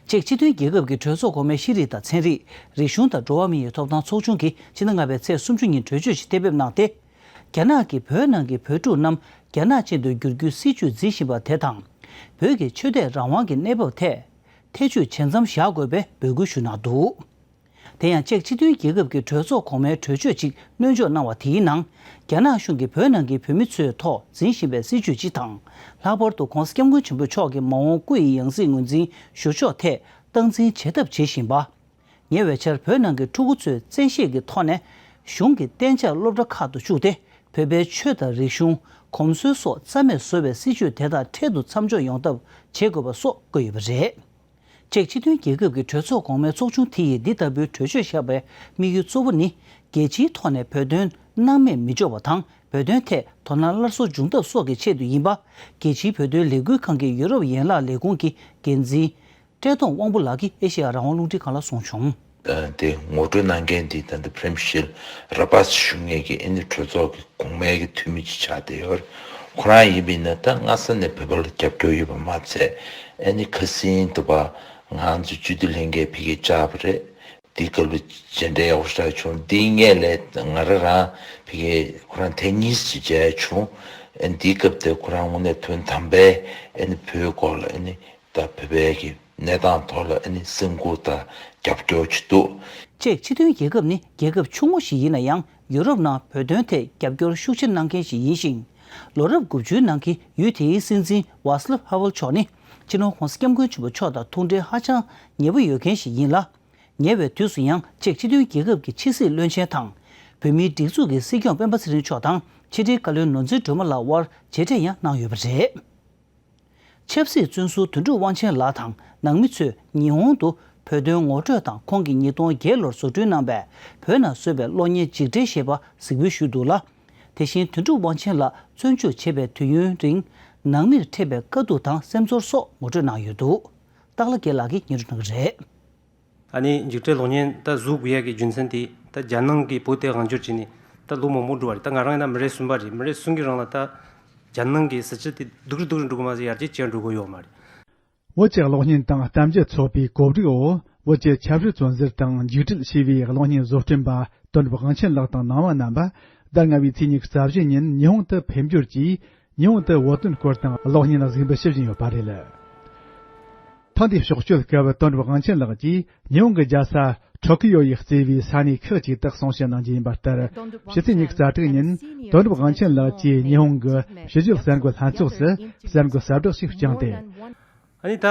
ཅེཀ་སྤྱི་མཐུན་རྒྱལ་ཁབ་ཀྱི་གྲོས་ཚོགས་གོང་མའི་ཤེས་རིག་དང་ཚན་རིག་རིག་གཞུང་དང་འགྲོ་བ་མིའི་ཐོབ་ཐང་ཚོགས་ཆུང་གིས་ཕྱི་ཟླ་ལྔ་པའི་ཚེས་སུམ་ཅུ་ཉིན་གྲོས་ཆོད་ཅིག་གཏན་འབེབས་གནང་སྟེ། རྒྱ་ནག་གིས་བོད་ནང་གི་བོད་ཕྲུག་རྣམས་རྒྱ་ནག་ཅན་དུ་བསྒྱུར་རྒྱུའི་སྲིད་བྱུས་འཛིན་བཞིན་པ་དེ་དང་། བོད་ཀྱི་ཆོས་དད་རང་དབང་གི་གནས་བབ་ཐད་ཐེ་བྱུས་ཇི་ཙམ་བཞག་དགོས་པའི་འབོད་སྐུལ་ཞུས་གནང་འདུག་དེ་ཡང་ཅེཀ་སྤྱི་མཐུན་རྒྱལ་ཁབ་ཀྱི་གྲོས་ཚོགས་གོང་མའི་གྲོས་ཆོད་ཅིག་སྣོན་འཇོག་གནང་བ་དེའི་ནང་། རྒྱ་ནག་གཞུང་གིས་བོད་ནང་གི་བོད་མི་ཚོའི་ཐོག་འཛིན་བཞིན་པའི་སྲིད་བྱུས་སྤྱི་དང་། ལྷག་པར་དུ་༸གོང་ས་༸སྐྱབས་མགོན་ཆེན་པོ་མཆོག་གི་མ་འོངས་སྐུ་ཡི་ཡང་སྲིད་ངོས་འཛིན་ཞུ་ཕྱོགས་ཐད་སྟངས་འཛིན་བྱེད་ཐབས་བྱེད་བཞིན་པ། ཉེ་བའི་ཆར་བོད་ནང་གི་ཕྲུ་གུ་ཚོས་བཙན་ཤེད་ཀྱི་ཐོག་ནས་གཞུང་གི་གཏན་འཇགས་སློབ་གྲྭ་ཁག་ཏུ་བཅུག་སྟེ། བོད་པའི་ཆོས་དང་རིག་གཞུང་། གོམས་སྲོལ་སོགས་རྩ་མེད་བཟོ་བའི་སྲིད་བྱུས་དེ་དང་འཕྲལ་དུ་མཚམས་འཇོག་ཡོང་ཐབས་བྱེད་དགོས་པ་སོགས་བཀོད་ཡོད་པ་རེད། ཅེཀ་སྤྱི་མཐུན་རྒྱལ་ཁབ་ཀྱི་གྲོས་ཚོགས་གོང་མའི་ཚོགས་ཆུང་དེ་ཡིས་འདི་ལྟ་བུའི་གྲོས་ཆོད་བཞག་པའི་དམིགས་ཡུལ་གཙོ་བོ་ནི། རྒྱལ་སྤྱིའི་ཐོག་ནས་བོད་དོན་སྣང་མེད་མི་འཇོག་པ་དང་། བོད་དོན་ཐད་དོ་སྣང་སླར་གསོ་འབྱུང་ཐབས་སོགས་ཀྱི་ཆེད་དུ་ཡིན་པ། རྒྱལ་སྤྱིའི་བོད་དོན་ལས་འགུལ་ཁང་གི་ཡུ་རོབ་ཡན་ལག་ལས་ཁུངས་ཀྱི་འགན་འཛིན་བཀྲས་མཐོང་དབང་པོ་ལགས་ཀྱིས་ཨེ་ཤེ་ཡ་རང་དབང་རླུང་འཕྲིན་ཁང་ལ་གསུངས་བྱུང་། དེ་ངོ་སྤྲོད་གནང་མཁན་དེ་ད་ལྟ་Prem Shil Rabat ཞུ་མཁན་གྱི་ཨ་ནི་གྲོས་ཚོགས་ཀྱི་གོང་མའི་གི་འཐུས་མི་ཅིག་ཆགས་བསྡད་ཡོད་རེད། ཁོ་རང་ཡིན་པ་ཡིན་ན་ད་སྔ་ས་ནས་བོད་པ་ལ་རྒྱབ་སྐྱོར་ཡོད་པ་མ་ཚད། ཨ་ནི་ཁ་སང་དུ་བ་ང་ཚོ་སྤྱི་འཐུས་ལྷན་རྒྱས་ཕ་གིར་བཅར་བ་རེད། དེའི་སྐབས་ལ་མཇལ་འཕྲད་ཡག་པོ་ཞེ་དྲག་བྱུང་། འདིའི་སྔོན་ལ་ང་རང་རང་ཕ་གིར་ཁོ་རང་ཐེངས་གཉིས་ཤིག་མཇལ་བྱུང་། ཨ་ནི་དེའི་སྐབས་དེ་ཁོ་རང་དངོས་གནས་དོན་དམ་པའི་ཨ་ནི་བོད་སྐོར་ལ་ཨ་ནི་ད་བོད་པའི་གི་གནས་སྟངས་ཐོག་ལ་ཨ་ནི་སེམས་ཁུར་དང་རྒྱབ་སྐྱོར་བྱེད་འདུག་ཅེཀ་སྤྱི་མཐུན་རྒྱལ་ཁབ་ནི་རྒྱལ་ཁབ་ཆུང་ངུ་ཞིག་ཡིན་ན་ཡང་། ཡུ་རོབ་ནང་བོད་དོན་ཐད་རྒྱབ་སྐྱོར་ཤུགས་ཆེ་གནང་མཁན་ཞིག་ཡིན་ཞིང་། ལོ་རབས་དགུ་བཅུའི་ནང་གི་ཡུལ་དེའི་སྲིད་འཛིན་Václav Havel མཆོག་ནི། སྤྱི་ནོར་༸གོང་ས་༸སྐྱབས་མགོན་ཆེན་པོ་མཆོག་དང་ཐུགས་འབྲེལ་ཧ་ཅང་ཉེ་པོ་ཡོད་མཁན་ཞིག་ཡིན་ལ། ཉེ་བའི་དུས་སུ་ཡང་ཅེཀ་སྤྱི་མཐུན་རྒྱལ་ཁབ་ཀྱི་ཕྱི་སྲིད་བློན་ཆེན་དང་། བོད་མིའི་སྒྲིག་འཛུགས་ཀྱི་སྲིད་སྐྱོང་སྤེན་པ་ཚེ་རིང་མཆོག་དང་ཕྱི་དྲིལ་བཀའ་བློན་ནོར་འཛིན་སྒྲོལ་མ་ལགས་དབར་མཇལ་འཕྲད་ཡང་གནང་ཡོད་པ་རེད། ཆབ་སྲིད་བཙོན་ཟུར་དོན་གྲུབ་དབང་ཆེན་ལགས་དང་ནང་མི་ཚོས་ཉི་ཧོང་དུ་བོད་དོན་ངོ་སྤྲོད་དང་ཁོང་གིས་ཉིས་སྟོང་བརྒྱད་ལོར་བཟོ་སྐྲུན་གནང་པའི་བོད་ནང་བཟོས་པའི་གློག་བརྙན་འཇིགས་བྲལ་ཞེས་པ་གཟིགས་འབུལ་ཞུས་འདུག་ལ། དེ་བཞིན་དོན་གྲུབ་དབང་ཆེན་ལགས་བཙོན་འཇུག་བྱས་པའི་དུས་ཡུན་རིང་ ནང་མིར་འཕྲད་པའི་དཀའ་སྡུག་དང་སེམས་ཚོར་སོགས་ངོ་སྤྲོད་གནང་ཡོད་འདུག་སྟག་ལྷ་རྒྱལ་ལགས་ཀྱིས་སྙན་སྒྲོན་གནང་གི་རེད། ཨ་ནི་འཇིགས་བྲལ་གློག་བརྙན་ད་བཟོ་དགོས་ཡ་གི་རྒྱུ་མཚན་དེ་ད་རྒྱལ་ནང་གི་བོད་དེ་དབང་སྒྱུར་བྱས་ནས་ད་ལོ་མང་པོ་འགྲོ་བ་རེད། ད་ང་རང་ཡིན་ན་མི་རེ་གསུམ་པ་རེད། མི་རེ་གསུམ་གྱི་རིང་ལ་ད་རྒྱལ་ནང་གི་སྲིད་སྤྱི་དེ་སྡུག་རུ་སྡུག་རུ་འགྲོ་གི་མ་ཟད་ཡར་རྒྱས་ཅི་ཡང་འགྲོ་གི་ཡོད་མ་རེད། བོད་ཀྱི་གློག་བརྙན་དང་གཏམ་རྒྱུད་ཚོགས་པའི་གོ་སྒྲིག་འོག་བོད་ཀྱི་ཆབ་སྲིད་བཙོན་ཟུར་དང་འཇིགས་བྲལ་ཞེས་པའི་གློག་བརྙན་བཟོ་སྐྲུན་པ་དོན་གྲུབ་དབང་ཆེན་ལགས་དང་ནང་མི་རྣམ་པ་ཟླ་ལྔ་བའི་ཚེས་ཉི་ཤུ་རྩ་བཞི་ཉིན་ཉི་ཧོང་དུ་ཕེབས་འབྱོར་གྱིས་ཉི་ཧོང་དུ་བོད་དོན་སྐོར་དང་གློག་བརྙན་གཟིགས་འབུལ་ཞུ་བཞིན་ཡོད་པ་རེད། ཐེངས་འདིའི་ཕྱོགས་བསྐྱོད་སྐབས་དོན་གྲུབ་དབང་ཆེན་ལགས་ཀྱིས་ཉི་ཧོང་གི་རྒྱལ་ས་ཊོ་ཀི་ཡོ་ཡི་གཙོས་པའི་ས་གནས་ཁག་ཅིག་ཏུ་གསུང་བཤད་གནང་རྒྱུ་ཡིན་པ་ལྟར། ཕྱི་ཚེས་ཉི་ཤུ་རྩ་དྲུག་ཉིན་དོན་གྲུབ་དབང་ཆེན་ལགས་ཀྱིས་ཉི་ཧོང་གི་ཕྱི་རྒྱལ་གསར་འགོད་ལྷན་ཚོགས་སུ་གསར་འགོད་གསལ་བསྒྲགས་ཤིག་བསྐྱངས་ཏེ། ཨ་ནི་ད་ད་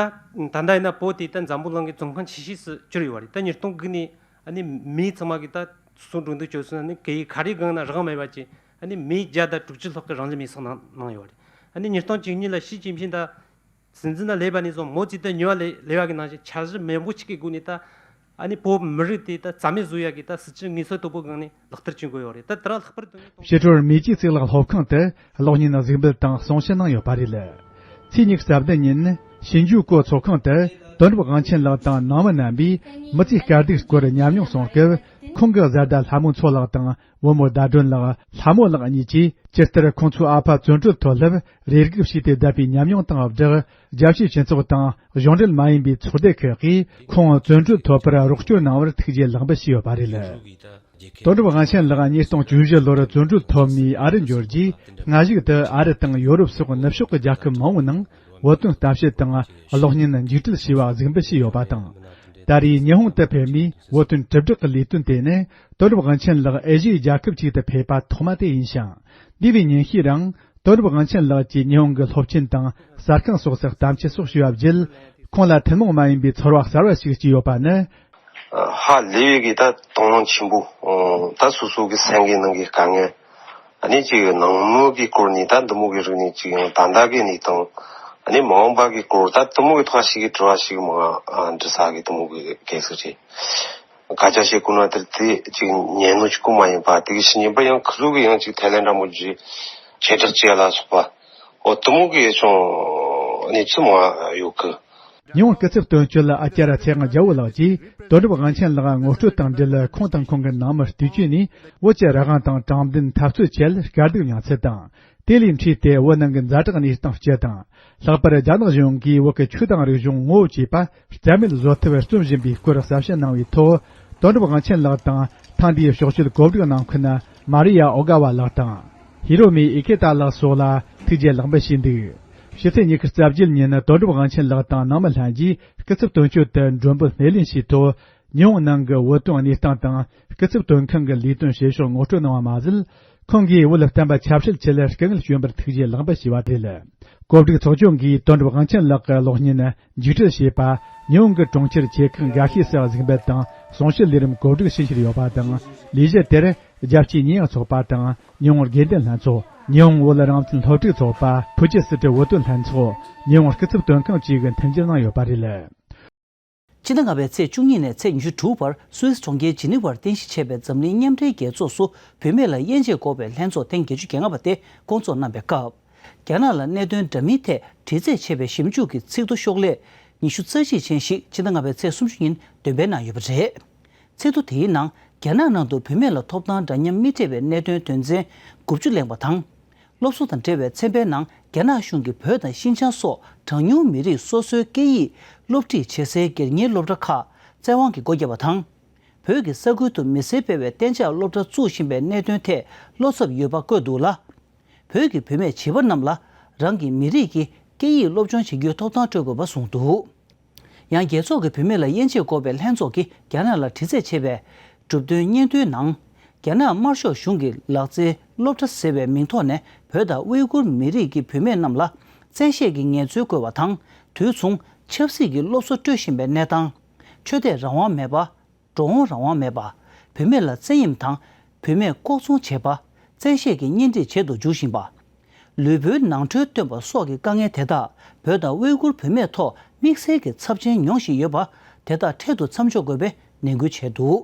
ལྟ་ཡིན་ན་བོད་དེ་ད་འཛམ་བུ་གླིང་གི་བཙོན་ཁང་ཆེ་ཤོས་སུ་གྱུར་ཡོད་པ་རེད། ད་ཉིས་སྟོང་དགུ་ནས་ཨ་ནི་མི་ཚང་མ་གིས་ད་སོ་སོ་འགྲོ་འདུག་སྤྱོད་སོང་། ཨ་ནི་ག་ཡི་ག་རེ་སྒང་ན་རང་མེད་པ་ཅིག་ཨ་ནི་མི་བརྒྱ་དང་དྲུག་ཅུ་ལྷག་གིས་རང་ལུས་མེར་སྲེག་གནང་གནང་ཡོད་པ་རེད། ཨ་ནི་ཉིས་སྟོང་བཅུ་གཉིས་ལ་ཞི་ཅིན་ཕིང་ད་སྲིད་འཛིན་ལ་སླེབས་པ་ནས་བཟུང་མོ་ཙི་ཏན་ཉོ་བ་ལས་ལས་པ་གི་ནང་བཞིན་འཆར་གཞི་མང་པོ་ཅིག་གི་སྒོ་ནས་ད་ཨ་ནི་བོད་མི་རིགས་དེ་ད་རྩ་མེད་བཟོ་ཡ་གི་ད་སྲིད་ཇུས་དངོས་སུ་དོད་པོ་སྒང་ནས་ལག་བསྟར་བྱེད་དགོས་ཡོད་རེད། ད་དེ་རིང་ལྷག་པར་དུ་ཕྱི་དྲོར་མེ་ཅི་གཙུག་ལག་སློབ་ཁང་དུ་གློག་བརྙན་གཟིགས་འབུལ་དང་གསུང་བཤད་གནང་ཡོད་པ་རེད། ཚེས་ཉི་ཤུ་རྩ་བདུན་ཉིན་ཤིན་ཇུ་ཀོ་ཚོགས་ཁང་དུ་དོན་གྲུབ་དབང་ཆེན་ལགས་དང་ནང་མི་རྣམ་པས་མི་ཚེའི་དཀའ་སྡུག་སྐོར་ཉམས་མྱོང་གསུངས་སྐབས། ཁོང་གི་བཟའ་ཟླ་ལྷ་མོ་མཚོ་ལགས་དང་བུ་མོ་ཟླ་སྒྲོན་ལགས། ལྷ་མོ་ལགས་གཉིས་ཀྱིས་ཇི་ལྟར་ཁོང་ཚོའི་ཨ་ཕ་བཙོན་གྲོལ་ཐོག་སླེབས་རེ་སྒུག་བྱས་ཏེ་བསྡད་པའི་ཉམས་མྱོང་དང་སྦྲགས། རྒྱལ་སྤྱིའི་སྤྱི་ཚོགས་དང་གཞུང་འབྲེལ་མ་ཡིན་པའི་ཚོགས་སྡེ་ཁག་གིས་ཁོང་བཙོན་གྲོལ་ཐོབ་པར་རོགས་སྐྱོར་གནང་བར་ཐུགས་རྗེ་ལེགས་འབུལ་ཞུས་ཡོད་པ་རེད། དོན་གྲུབ་དབང་ཆེན་ལགས་ཉིས་སྟོང་བཅུ་བཞི་ལོར་བཙོན་གྲོལ་ཐོབ་ནས་ཨ་རི་འབྱོར་རྗེས། སྔ་གཞུག་ཏུ་ཨ་རི་དང་ཡོ་རོབ་སོགས་ནུབ་ཕྱོགས་ཀྱི་རྒྱལ་ཁབ་མང་བོའི་ནང་བོད་དོན་གཏམ་བཤད་དང་གློག་བརྙན་མཇུག་སྒྲིལ་བྱས་པ་གཟིགས་འབུལ་བྱས་ཡོད་པ་དང་། ད་རེས་ཉི་ཧོང་དུ་ཕེབས་ནས་བོད་དོན་དྲིལ་བསྒྲགས་ཀྱི་ལས་དོན་དེ་ནི་དོན་གྲུབ་དབང་ཆེན་ལགས་ཨེ་ཤི་ཡའི་རྒྱལ་ཁབ་ཅིག་ཏུ་ཕེབས་པ་ཐོག་མ་དེ་ཡིན་ཞིང་། འདས་པའི་ཉིན་ཤས་རིང་དོན་གྲུབ་དབང་ཆེན་ལགས་ཀྱིས་ཉི་ཧོང་གི་སློབ་ཆེན་དང་གསར་ཁང་སོགས་སུ་གཏམ་བཤད་སོགས་ཞུས་པ་བརྒྱུད། ཁོང་ལ་ཐུན་མོང་མ་ཡིན་པའི་ཚོར་བ་གསར་བ་ཞིག་སྐྱེས་ཡོད་པ་ནི། ཧ་ལས་པའི་གི་ད་དང་བླངས་ཆེན་པོ། ད་སོ་སོ་གི་སེམས་ཀྱི་ནང་གི་དཀའ་ངལ། ཨ་ནི་ཅིག་ནང་མི་གི་སྐོར་ནས་ད་འདི་མོ་གི་རིགས་ནས་ཅིག་ཡང་ད་ལྟ་གི་གནས་སྟངས། ཨ་ནི་མ་འོངས་པ་གི་སྐོར་ད་འདི་མོ་གི་ཐོག་ཞིག་གི་དྲི་བ་ཞིག་མ་འདྲི་ས་གི་འདི་མོ་གི་གལ་སྲིད་རེད། སྐད་ཆ་བཤད་དགོས་ན་དེར་དེ་ཅིག་ཉན་ནོ་ཅིག་གོ་མ་ཡིན་པ་དེ་གི་ཕྱི་ཉིན་པ་ཡང་ཁུ་ལུ་གི་ཡང་ཅིག་ཐའི་ལེན་འདྲ་མོ་ཅིག་ཁྱེད་དྲག་ཅིག་ལ་སོགས་པ། འོ་དེ་མོ་གི་ཅུང་གནས་ཚུལ་མང་ཡོད་གི། ཉི་ཧོང་སྐུ་ཚབ་དོན་གཅོད་ལ་ཨ་ཅར་ཚེ་དབང་རྒྱལ་པོ་ལགས་ཀྱིས་དོན་གྲུབ་དབང་ཆེན་ལགས་ངོ་སྤྲོད་དང་འབྲེལ། ཁོང་དང་ཁོང་གི་ནང་མི་བལྟས་བཅོས་ནས་བོད་ཀྱི་རང་དབང་དང་དྲང་བདེན་འཐབ་རྩོད་ཆེད་དཀའ་སྡུག་མྱངས་ཚུལ་དང་། དེ་ལས་འཕྲོས་ཏེ་བོད་ནང་གི་ཛ་དྲག་གནས་སྟངས་སྤྱི་དང་། ལྷག་པར་རྒྱ་ནག་གཞུང་གིས་བོད་ཀྱི་ཆོས་དང་རིག་གཞུང་ངོ་བོ་བཅས་པ་རྩ་མེད་བཟོ་ཐབས་རྩོམ་བཞིན་པའི་སྐོར་གསལ་བཤད་གནང་བའི་ཐོག་དོན་གྲུབ་དབང་ཆེན་ལགས་དང་ཐེངས་འདིའི་ཕྱོགས་བསྐྱོད་གོ་སྒྲིག་གནང་མཁན་མ་རི་ཡ་ཨོ་ག་བ་ལགས་དང་། ཧི་རོ་མི་ཨི་ཀེ་ཏ་ལགས་སོགས་ལ་ཐུགས་རྗེ་ལེགས་འབུལ་ཞུས་འདུག་ཕྱི་ཚེས་ཉི་ཤུ་རྩ་བརྒྱད་ཉིན་དོན་གྲུབ་དབང་ཆེན་ལགས་དང་ནང་མི་ལྷན་རྒྱས་སྐུ་ཚབ་དོན་གཅོད་དུ་མགྲོན་འབོད་སྣེ་ལེན་བྱས་ཐོག་ཉི་ཧོང་ནང་གི་བོད་དོན་གནས་སྟངས་དང་སྐུ་ཚབ་དོན་ཁང་གི་ལས་དོན་བྱེད་ཕྱོགས་ངོ་སྤྲོད་གནང་བ་མ་ཟད། ཁོང་གིས་བོད་བསྟན་པ་ཆབ་སྲིད་ཆེད་སྐུ་ངལ་བསྐྱོན་པར་ཐུགས་རྗེ་ལེགས་འབུལ་ཞུས་པ་རེད། གོ་སྒྲིག་ཚོགས་ཆུང་གིས་དོན་གྲུབ་དབང་ཆེན་ལགས་ཀྱི་གློག་བརྙན་མཇུག་སྒྲིལ་བྱས་པ། ཉི་ཧོང་གི་གྲོང་ཁྱེར་ཆེ་ཁག་འགའ་ཤས་སུ་གཟིགས་འབུལ་དང་གསུང་བཤད་ལས་རིམ་གོ་སྒྲིག་བྱེད་བཞིན་ཡོད་པ་དང་། ལས་གཞི་དེར་རྒྱལ་སྤྱིའི་ཉེས་ཡངས་ཚོགས་པ་དང་ཉི་ཧོང་དགེ་ལྡན་ལྷན་ཚོགས། ཉི་ཧོང་བོད་རང་བཙན་སློབ་ཕྲུག་ཚོགས་པ། ཕུའུ་ཅན་སི་ཊི་བོད་དོན་ལྷན་ཚོགས། ཉི་ཧོང་སྐུ་ཚབ་དོན་ཁང་བཅས་ཀྱིས་མཐུན་འགྱུར་གནང་ཡོད་པ་རེད། ཕྱི་ཟླ་ལྔ་པའི་ཚེས་བཅུ་གཉིས་ནས་ཚེས་ཉི་ཤུ་དྲུག་བར་སུད་སི་གྲོང་ཁྱེར་ཇི་ནི་ཝར་རྟེན་གཞི་བྱས་པའི་འཛམ་གླིང་མཉམ་འབྲེལ་རྒྱལ་ཚོགས་སུ་བུད་མེད་ལ་དབྱེ་འབྱེད་འགོག་པའི་ལྷན་ཚོགས་ཐེངས་བརྒྱད་ཅུ་གྱ་ལྔ་པ་དེ་བསྐོང་ཚོགས་གནང་བའི་སྐབས། རྒྱ་ནག་ལ་གནད་དོན་འདྲ་མིན་ཐད་དྲི་རྩད་བྱས་པའི་ཞིབ་འཇུག་གི་ཚིག་ཐོ་ཤོག་ལྷེ་ཉི་ཤུ་རྩ་གཅིག་ཅན་ཞིག་ཕྱི་ཟླ་ལྔ་པའི་ཚེས་སུམ་ཅུ་ཉིན་འདོན་སྤེལ་གནང་ཡོད་པ་རེད། ཚིག་ཐོ་དེའི་ནང་རྒྱ་ནག་ནང་དུ་བུད་མེད་ལ་ཐོབ་ཐང་འདྲ་མཉམ་མི་སྤྲད་པའི་གནད་དོན་དོན་ཚན་དགུ་བཅུ་གླེང་བ་དང་། སློབ་གསོ་དང་འབྲེལ་བའི་ཚན་པའི་ནང་རྒྱ་ནག་གཞུང་གིས་བོད་དང་ཤིན་ཅང་སོགས་གྲངས་ཉུང་མི་རིགས་སོ་སོའི་སྐད་ཡིག་སློབ་ཁྲིད་བྱེད་སའི་སྒེར་གཉེར་སློབ་གྲྭ་ཁག་བཙན་དབང་གིས་སྒོ་བརྒྱབ་པ་དང་། བོད་ཀྱི་ས་ཁུལ་དུ་མི་སེར་སྤེལ་བའི་གཏན་འཇགས་སློབ་གྲྭ་བཙུགས་བཞིན་པའི་གནད་དོན་ཐད་བློ་འཚབ་ཡོད་པ་བཀོད་འདུག་ལ། བོད་ཀྱི་བུད་མེད་བྱིས་པ་རྣམས་ལ་རང་གི་མི་རིགས་ཀྱི་སྐད་ཡིག་སློབ་སྦྱོང་བྱེད་རྒྱུའི་ཐོབ་ཐང་སྤྲོད་དགོས་པ་གསུངས་འདུག་ཡང་རྒྱལ་ཚོགས་ཀྱི་བུད་མེད་ལ་དབྱེ་འབྱེད་འགོག་པའི་ལྷན་ཚོགས་ཀྱིས་རྒྱ་ནག་ལ་དྲི་རྩད་བྱས་པའི་གྲུབ་དོན་སྙན་ཐོའི་ནང་། རྒྱ་ནག་དམར་ཤོག་གཞུང་གིས་ལག་རྩལ་སློབ་གྲྭ་ཟེར་བའི་མིང་ཐོག་ནས་བོད་དང་ཝེ་གུར་མི་རིགས་ཀྱི་བུད་མེད་རྣམས་ལ་བཙན་ཤེད་ཀྱི་ངལ་རྩོལ་བཀོལ་བ་དང་། དུས་མཚུངས་ཆབ་སྲིད་ཀྱི་སློབ་གསོ་སྤྲོད་བཞིན་པའི་གནས་སྟངས། ཆོས་དད་རང་དབང་མེད་པ། འགྲོ་འོང་རང་དབང་མེད་པ། བུད་མེད་ལ་བཙན་གཡེམ་དང་། བུད་མེད་ལྐོག་ཚོང་བྱེད་པ། བཙན་ཤེད་ཀྱིས་གཉེན་སྒྲིག་བྱེད་དུ་འཇུག་བཞིན་པ། ལུས་པོའི་ནང་ཁྲོལ་བཏོན་པ་སོགས་ཀྱི་དཀའ་ངལ་དེ་དག་བོད་དང་ཝེ་གུར་བུད་མེད་ཐོག་དམིགས་བསལ་གྱི་ཚབས་ཆེན་མྱོང་བཞིན་ཡོད་པ། དེ་དག་འཕྲལ་དུ་མཚམས་འཇོག་དགོས་པའི་ནན་སྐུལ་བྱས་འདུག་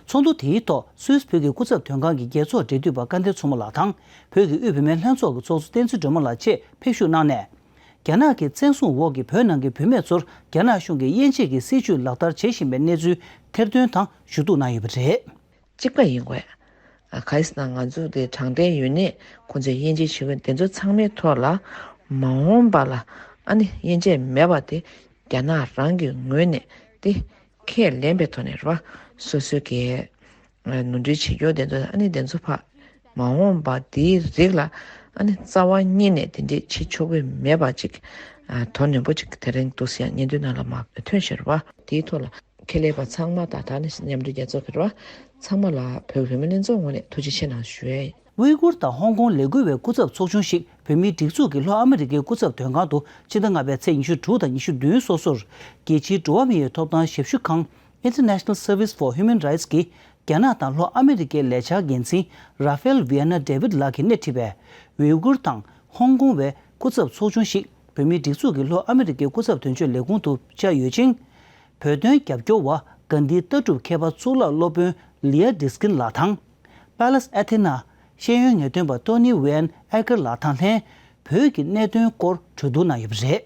ཚོགས་འདུ་དེའི་ཐོག་སུད་སི་བོད་ཀྱི་སྐུ་ཚབ་དོན་ཁང་གི་རྒྱལ་ཚོགས་འབྲེལ་མཐུད་པ་སྐལ་ལྡན་མཚོ་མོ་ལགས་དང་། བོད་ཀྱི་དབུས་བུད་མེད་ལྷན་ཚོགས་ཀྱི་ཚོགས་གཙོ་བསྟན་འཛིན་སྒྲོལ་མ་ལགས་བཅས་ཕེབས་བཞུགས་གནང་ནས། རྒྱ་ནག་གི་བཙན་བཟུང་འོག་གི་བོད་ནང་གི་བུད་མེད་ཚོར་རྒྱ་ནག་གཞུང་གིས་དབྱེ་འབྱེད་ཀྱི་སྲིད་བྱུས་ལག་བསྟར་བྱེད་བཞིན་པའི་གནས་ཚུལ་ཐེར་འདོན་དང་ཞུ་གཏུག་གནང་ཡོད་པ་རེད། གཅིག་པ་ཡིན་དགོས། ཨ། ག་རེ་ཟེར་ན་ང་ཚོ་དེ་དྲང་བདེན་ཡོད་ནས་ཁོང་ཚོས་དབྱེ་འབྱེད་བྱེད་དགོས། དེ་ཚོ་ཚང་མའི་ཐོག་ལ་མ་འོངས་པ་ལ་ཨ་ནི་དབྱེ་འབྱེད་མེད་པ་དེ་རྒྱ་ནག་རང་གི་ངོས་ནས་དེ་ཁས་ལེན་པའི་ཐོག་ནས་རེད་བ། སོ་སོའི་གི་ནོར་འཁྲུལ་བྱེད་རྒྱུ་དེ་ཚོ་ཨ་ནི་དེ་ཚོ་ཕ་མ་འོངས་པ་དེའི་རིགས་ལ་ཨ་ནི་རྩ་བ་ཉིད་ནས་དེ་འདྲས་བྱེད་ཆོག་གི་མེད་པ་ཅིག་ཨ། དོ་ནན་པོ་ཅིག་དེ་རིང་འདུག་སེ་ཡང་སྙན་ཐོའི་ནང་ལ་མ་ཐོན་ཤེས་རེད་བ། དེའི་ཐོག་ལ་ཁས་ལེན་པ་ཚང་མ་དང་ད་ནི་མཉམ་འབྲེལ་རྒྱལ་ཚོགས་ཀྱི་རེད་བ། ཚང་མ་ལ་བོད་བུད་མེད་ལྷན་ཚོགས་ངོས་ནས་ཐུགས་རྗེ་ཆེ་གནང་ཞུ་ཡ་ཡིན། ཝི་གུར་དང་ཧོང་ཀོང་ལས་འགུལ་བའི་སྐུ་ཚབ་ཚོགས་ཆུང་ཞིག་བོད་མིའི་སྒྲིག་འཛུགས་ཀྱི་ལྷོ་ཨ་མི་རི་ཀའི་སྐུ་ཚབ་དོན་ཁང་དུ་ཕྱི་ཟླ་ལྔ་པའི་ཚེས་ཉི་ཤུ་དྲུག་དང་ཉི་ཤུ་བདུན་སོ་སོར་རྒྱལ་སྤྱིའི་འགྲོ་བ་མིའི་ཐོབ་ཐང་ཞབས་ཞུ་ཁང་International Service for Human Rights གི་རྒྱ་ནག་དང་ལྷོ་ཨ་མི་རི་ཀའི་ལས་འཆར་འགན་འཛིན་Rafael Viana David ལགས་ཀྱིས་སྣེ་ཁྲིད་པའི་ཝི་གུར་དང་ཧོང་ཀོང་བའི་སྐུ་ཚབ་ཚོགས་ཆུང་ཞིག་བོད་མིའི་སྒྲིག་འཛུགས་ཀྱི་ལྷོ་ཨ་མི་རི་ཀའི་སྐུ་ཚབ་དོན་གཅོད་ལས་ཁུངས་དུ་བཅར་ཡོད་ཅིང་། བོད་དོན་རྒྱབ་སྐྱོར་བ་དགའ་ལྡན་ལྟ་གྲུབ་མཁས་པ་གཙུག་ལག་སློབ་དཔོན་Leah Diskin ལགས་དང་། Pallas Athena ཤེས་ཡོན་ངེས་སྟོན་པ་Tony Van Acker ལགས་དང་ལྷན་བོད་ཀྱི་གནད་དོན་སྐོར་གྲོས་བསྡུར་གནང་ཡོད་པ་རེད།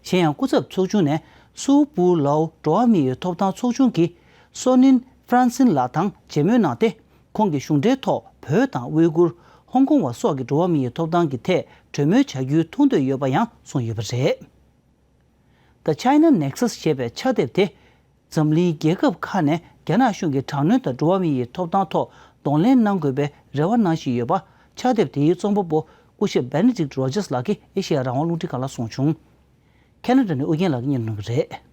གཞན་ཡང་སྐུ་ཚབ་ཚོགས་ཆུང་ནས་སུའུ་པུའུ་ལའོ་འགྲོ་བ་མིའི་ཐོབ་ཐང་ཚོགས་ཆུང་གི་སོ་ནིན་ཧྥ་རན་སིན་ལགས་དང་མཇལ་མོལ་གནང་སྟེ། ཁོང་གིས་གཞུང་འབྲེལ་ཐོག་བོད་དང་ཝི་གུར། ཧོང་ཀོང་བ་སོགས་ཀྱི་འགྲོ་བ་མིའི་ཐོབ་ཐང་གི་ཐད་གྲོས་མོལ་བྱ་རྒྱུའི་ཐུགས་འདོད་ཡོད་པ་ཡང་གསུངས་ཡོད་པ་རེད། The China Nexus ཞེས་པའི་ཕྱག་དེབ་དེ། འཛམ་གླིང་རྒྱལ་ཁབ་ཁག་ནས་རྒྱ་ནག་གཞུང་གིས་དྲག་གནོན་དང་འགྲོ་བ་མི་ཡི་ཐོབ་ཐང་ཐོག་གདོང་ལེན་གནང་དགོས་པའི་རེ་བ་གནང་བཞིན་ཡོད་པ། ཕྱག་དེབ་དེའི་རྩོམ་པ་པོ་སྐུ་ཞབས་Benedict Rogers ལགས་ཀྱིས་ཨེ་ཤེ་ཡ་རང་དབང་རླུང་འཕྲིན་ཁང་ལ་གསུངས་བྱུང་། ཁེ་ན་ཌ་ནས་ཨུ་རྒྱན་ལགས་ཀྱིས་སྙན་སྒྲོན་གནང་གི་རེད།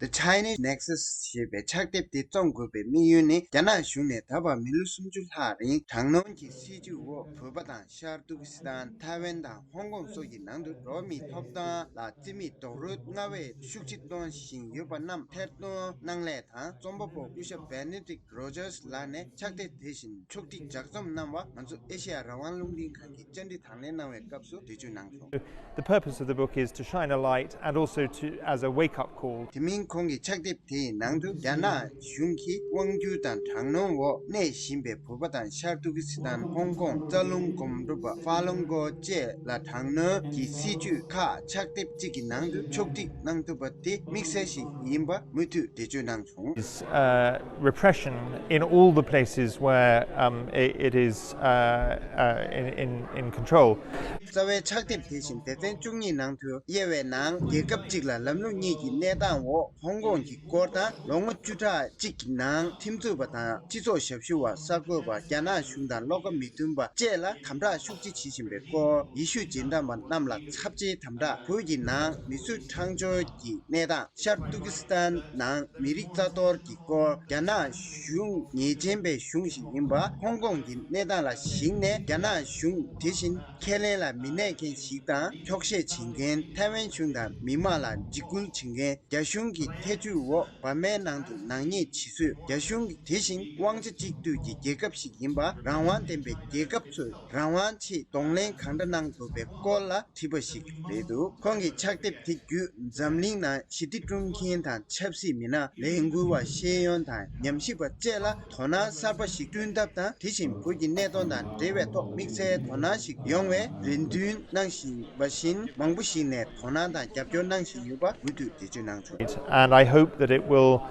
The Chinese Nexus ཞེས་པའི་ཕྱག་དེབ་དེ་རྩོམ་དགོས་པའི་དམིགས་ཡུལ་ནི། རྒྱ་ནག་གཞུང་ནས་ད་བར་མི་ལོ་སུམ་ཅུ་ལྷག་རིང་དྲག་གནོན་གྱི་སྲིད་བྱུས་འོག་བོད་པ་དང་ཤར་ཏུར་ཀི་སི་ཐན། ཐའེ་ཝན་དང་ཧོང་ཀོང་སོགས་ཀྱི་ནང་དུ་འགྲོ་བ་མིའི་ཐོབ་ཐང་ལ་བརྩི་མེད་རྡོག་རོལ་སྔར་བས་ཤུགས་ཆེ་གཏོང་བཞིན་ཡོད་པ་རྣམས་ཐེར་འདོན་གནང་སླད་དང་། རྩོམ་པ་པོ་སྐུ་ཞབས་Benedict Rogers ལགས་ནས་ཕྱག་དེབ་དེ་བཞིན་ཕྱོགས་སྒྲིག་ལྗགས་རྩོམ་གནང་བ་ང་ཚོ་ཨེ་ཤེ་ཡ་རང་དབང་རླུང་འཕྲིན་ཁང་གིས་བཅར་འདྲི་དང་ལེན་གནང་བའི་སྐབས་སུ་འགྲེལ་བརྗོད་གནང་སོང་། The purpose of the book is to shine a light and also to as a wake-up call. དེ་མིན་ཁོང་གི་ཕྱག་དེབ་དེའི་ནང་དུ་རྒྱ་ནག་གཞུང་གིས་དབང་སྒྱུར་དང་དྲག་གནོན་འོག་གནས་བཞིན་པའི་བོད་པ་དང་ཤར་ཏུར་ཀི་སི་ཐན། ཧོང་ཀོང་། རྩ་རླུང་སྒོམ་སྒྲུབ་པ་ཧྥ་ལུང་ཀོ་བཅས་ལ་དྲག་གནོན་གྱི་སྲིད་བྱུས་ཁག་ཕྱག་དེབ་གཅིག་གི་ནང་དུ་ཕྱོགས་སྒྲིག་གནང་ཐུབ་པ་དེ་དམིགས་བསལ་ཞིག་ཡིན་པ་མུ་མཐུད་འགྲེལ་བརྗོད་གནང་སོང་། Is uh, repression in all the places where um, it, it is uh, uh, in, in, in control. རྩ་བའི་ཕྱག་དེབ་དེ་བཞིན་སྡེ་ཚན་བཅུ་གཉིས་ནང་དུ་དབྱེ་བའི་ནང་། རྒྱལ་ཁབ་གཅིག་ལ་ལམ་ལུགས་གཉིས་ཀྱི་གནས་སྟངས་འོག་ཧོང་ཀོང་གི་སྐོར་དང་། ལོ་ངོ་བཅུ་ཕྲག་གཅིག་གི་ནང་ཁྲིམས་རྩོད་པ་དང་སྤྱི་ཚོགས་ཞབས་ཞུ་བ། གསར་འགོད་པ། རྒྱ་ནག་གཞུང་དང་བློ་ཁ་མི་མཐུན་པ་བཅས་ལ་དམ་དྲག་ཤུགས་ཆེ་བྱེད་བཞིན་པའི་སྐོར། ཡེ་ཤུ་རྗེས་འབྲང་པ་རྣམས་ལ་ཚབས་ཆེའི་དམ་དྲག་བོད་ཀྱི་ནང་མི་གསོད་ཁྲག་སྦྱོར་གྱི་གནས་སྟངས། ཤར་ཏུར་ཀི་སི་ཐན་ནང་མི་རིགས་རྩ་གཏོར་གྱི་སྐོར། རྒྱ་ནག་གཞུང་ཉེས་ཅན་པའི་གཞུང་ཞིག་ཡིན་པ། ཧོང་ཀོང་གི་གནས་སྟངས་ལ་གཞིགས་ནས་རྒྱ་ནག་གཞུང་དེ་བཞིན་ཁས་ལེན་ལ་མི་གནས་མཁན་ཞིག་དང་། འཁྱོག་བཤད་བྱེད་མཁན། ཐའེ་ཝན་གཞུང་དང་མི་མང་ལ་འཇིགས་སྐུལ་བྱེད་མཁན། རྒྱ་གཞུང་གི་ཐེ་བྱུས་འོག་འབར་མའི་ནང་དུ་ནག་ཉེས་བྱེད་སྲོལ། རྒྱ་གཞུང་གི་དེ་བཞིན་དབང་ཆ་གཅིག་སྡུད་ཀྱི་རྒྱལ་ཁབ་ཞིག་ཡིན་པ། རང་དབང་ལྡན་པའི་རྒྱལ་ཁབ་ཚོས་རང་དབང་ཆེད་གདོང་ལེན་གང་འདྲ་གནང་དགོས་པའི་སྐོར་ལ་བྲིས་པ་ཞིག་རེད་འདུག་ཁོང་གི་ཕྱག་དེབ་དེ་བརྒྱུད་འཛམ་གླིང་ནང་ཞི་བདེ་བསྐྲུན་མཁན་དང་ཆབ་སྲིད་མི་སྣ། ལས་འགུལ་བ། ཤེས་ཡོན་དང་ཉམས་ཞིབ་པ་བཅས་ལ་དོ་སྣང་གསར་པ་ཞིག་བསྐྲུན་ཐབས་དང་། དེ་བཞིན་བོད་ཀྱི་གནད་དོན་དང་འབྲེལ་བའི་ཐོག་དམིགས་བསལ་དོ་སྣང་ཞིག་ཡོང་བའི་རེ་འདུན་གནང་བཞིན་པ་བཞིན། མང་པོ་ཞིག་ནས་དོ་སྣང་དང་རྒྱབ་སྐྱོར་གནང་བཞིན་ཡོད་པ་མུ་མཐུད་འགྲེལ་བརྗོད་གནང་བྱུང་། And I hope that it will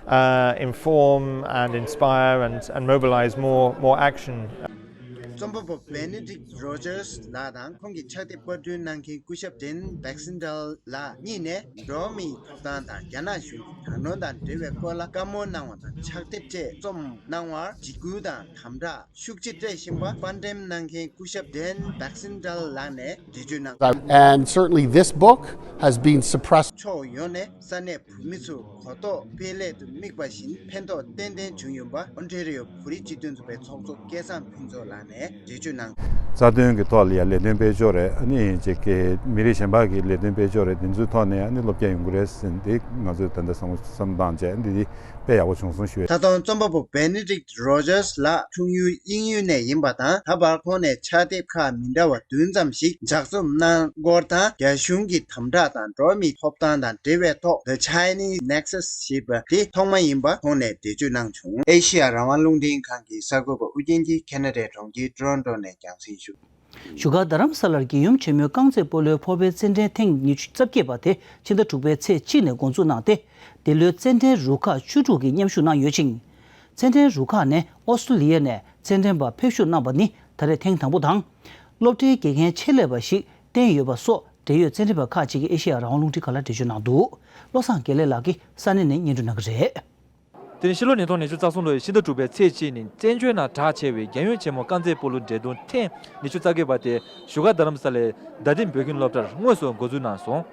uh, inform and inspire and, and mobilize more, more action. རྩོམ་པ་པོ་Benedict Rogers ལགས་དང་ཁོང་གི་ཕྱག་དེབ་པར་སྐྲུན་གནང་མཁན་སྐུ་ཞབས་Dan Baxendale ལགས་གཉིས་ནས་འགྲོ་བ་མིའི་ཐོབ་ཐང་དང་རྒྱ་ནག་གཞུང་གི་དྲག་གནོན་དང་འབྲེལ་བའི་སྐོར་ལ་བཀའ་མོལ་གནང་བ་དང་། ཕྱག་དེབ་བཅས་རྩོམ་གནང་བར་འཇིགས་སྐུལ་དང་དམ་དྲག་ཤུགས་ཆེ་སྤྲད་བཞིན་པ། དཔར་འགྲེམས་གནང་མཁན་སྐུ་ཞབས་Dan Baxendale ལགས་ནས་འགྲེལ་བརྗོད་གནང་། And certainly this book has been suppressed. ཕྱོགས་ཡོངས་ནས་ས་གནས་བོད་མི་ཚོའི་གོ་རྟོགས་སྤེལ་སླད་དུ་དམིགས་པ་བཞིན་ཕན་ཐོགས་ཏན་ཏན་བྱུང་ཡོད་པ་ཨོན་ཊེ་རི་ཡོ་བོད་རིགས་སྤྱི་མཐུན་ཚོགས་པའི་ཚོགས་གཙོ་སྐལ་བཟང་ཕུན་ཚོགས་ལགས་ནས་འགྲེལ་བརྗོད་གནང་། རྩ་དོན་གྱི་ཐོག་ལ་ཡང་ལས་དོན་སྤེལ་ཕྱོགས་རེད། ཨ་ནི་ཅིག་གི་མི་རིགས་གཞན་པ་གི་ལས་དོན་སྤེལ་ཕྱོགས་རེད། དེ་ཚོའི་ཐོག་ནས་ཨ་ནི་བློ་སྐྱེད་ཡོང་གི་རེད་ཟེར་འདི་ང་ཚོས་ད་ལྟ་བསམ་བློ་བསམ་བཏང་བྱས་འདི་འདི་དཔེ་ཡག་པོ་བྱུང་སོང་ཞུ་ཡས། ད་དུང་རྩོམ་པ་པོ་Benedict Rogers ལགས་འཁྲུངས་ཡུལ་དབྱིན་ཡུལ་ནས་ཡིན་པ་དང་། ད་བར་ཁོང་ནས་ཕྱག་དེབ་ཁག་མི་འདྲ་བ་བདུན་ཙམ་ཞིག་ལྗགས་རྩོམ་གནང་སྐོར་དང་། རྒྱ་གཞུང་གི་དམ་དྲག་དང་འགྲོ་བ་མིའི་ཐོབ་ཐང་དང་འབྲེལ་བའི་ཐོག The Chinese Nexus ཞེས་པ་དེ་ཐོག་མ་ཡིན་པ་མཐོང་ནས་འགྲེལ་བརྗོད་གནང་བྱུང་། ཨེ་ཤེ་ཡ་རང་དབང་རླུང་འཕྲིན་ཁང་གི་གསར་འགོད་པ་ཨུ་རྒྱན་གྱིས་ཁེ་ན་ཌའི་གྲོང་ཁྱེར་ཊོ་རོན་ཊོ་ནས་རྒྱང་སྲིང་ཞུ། བཞུགས་སྒར་རྡ་རམ་ས་ལར་རྒྱལ་ཡུམ་ཆེན་མོའི་རྐང་རྩེད་སྤོ་ལོའི་ཕོར་པའི་རྩེད་འགྲན་ཐེངས་ཉི་ཤུ་རྩ་བརྒྱད་པ་དེ་ཕྱི་ཟླ་དྲུག་པའི་ཚེས་གཅིག་ནས་འགོ་འཛུགས་གནང་སྟེ། འདི་ལོའི་རྩེད་འགྲན་རུ་ཁག་བཅུ་དྲུག་གིས་མཉམ་ཞུགས་གནང་ཡོད་ཅིང་། རྩེད་འགྲན་རུ་ཁག་ནས་ཨོ་སི་ཀྲོ་ལི་ཡ་ནས་རྩེད་འགྲན་པ་ཕེབས་ཞུགས་གནང་པ་ནི་ད་རེས་ཐེངས་དང་པོ་དང་། སློབ་གྲྭའི་དགེ་རྒན་ཆེད་ལས་པ་ཞིག་བསྟེན་ཡོད་པ་སོགས་འབྲེལ་ཡོད་རྩེད་འགྲན་པ་ཁག་ཅིག་གིས་ཨེ་ཤེ་ཡ་རང་དབང་རླུང་འཕྲིན་ཁང་ལ་འགྲེལ་བརྗོད་གནང་འདུག་བློ་བཟང་དགེ་ལེགས་ལགས་ཀྱིས་ས་གནས་ནས་སྙན་སྒྲོན་གནང་གི་རེད། དེ་ནི་ཕྱི་ལོ་ཉིས་སྟོང་ཉི་ཤུ་རྩ་གསུམ་ལོའི་ཕྱི་ཟླ་དྲུག་པའི་ཚེས་གཅིག་ཉིན་བཙན་བྱོལ་ནང་གྲགས་ཆེ་བའི་རྒྱལ་ཡོངས་ཆེན་མོ་རྐང་རྩེད་སྤོ་ལོ་འགྲན་བསྡུར་ཐེངས་ཉི་ཤུ་རྩ་བརྒྱད་པ་དེ་བཞུགས་སྒར་རྡ་རམ་ས་ལའི་རྡ་སྟེང་བོད་ཁྱིམ་སློབ་གྲྭར་དངོས་སུ་འགོ་འཛུགས་གནང་སོང་།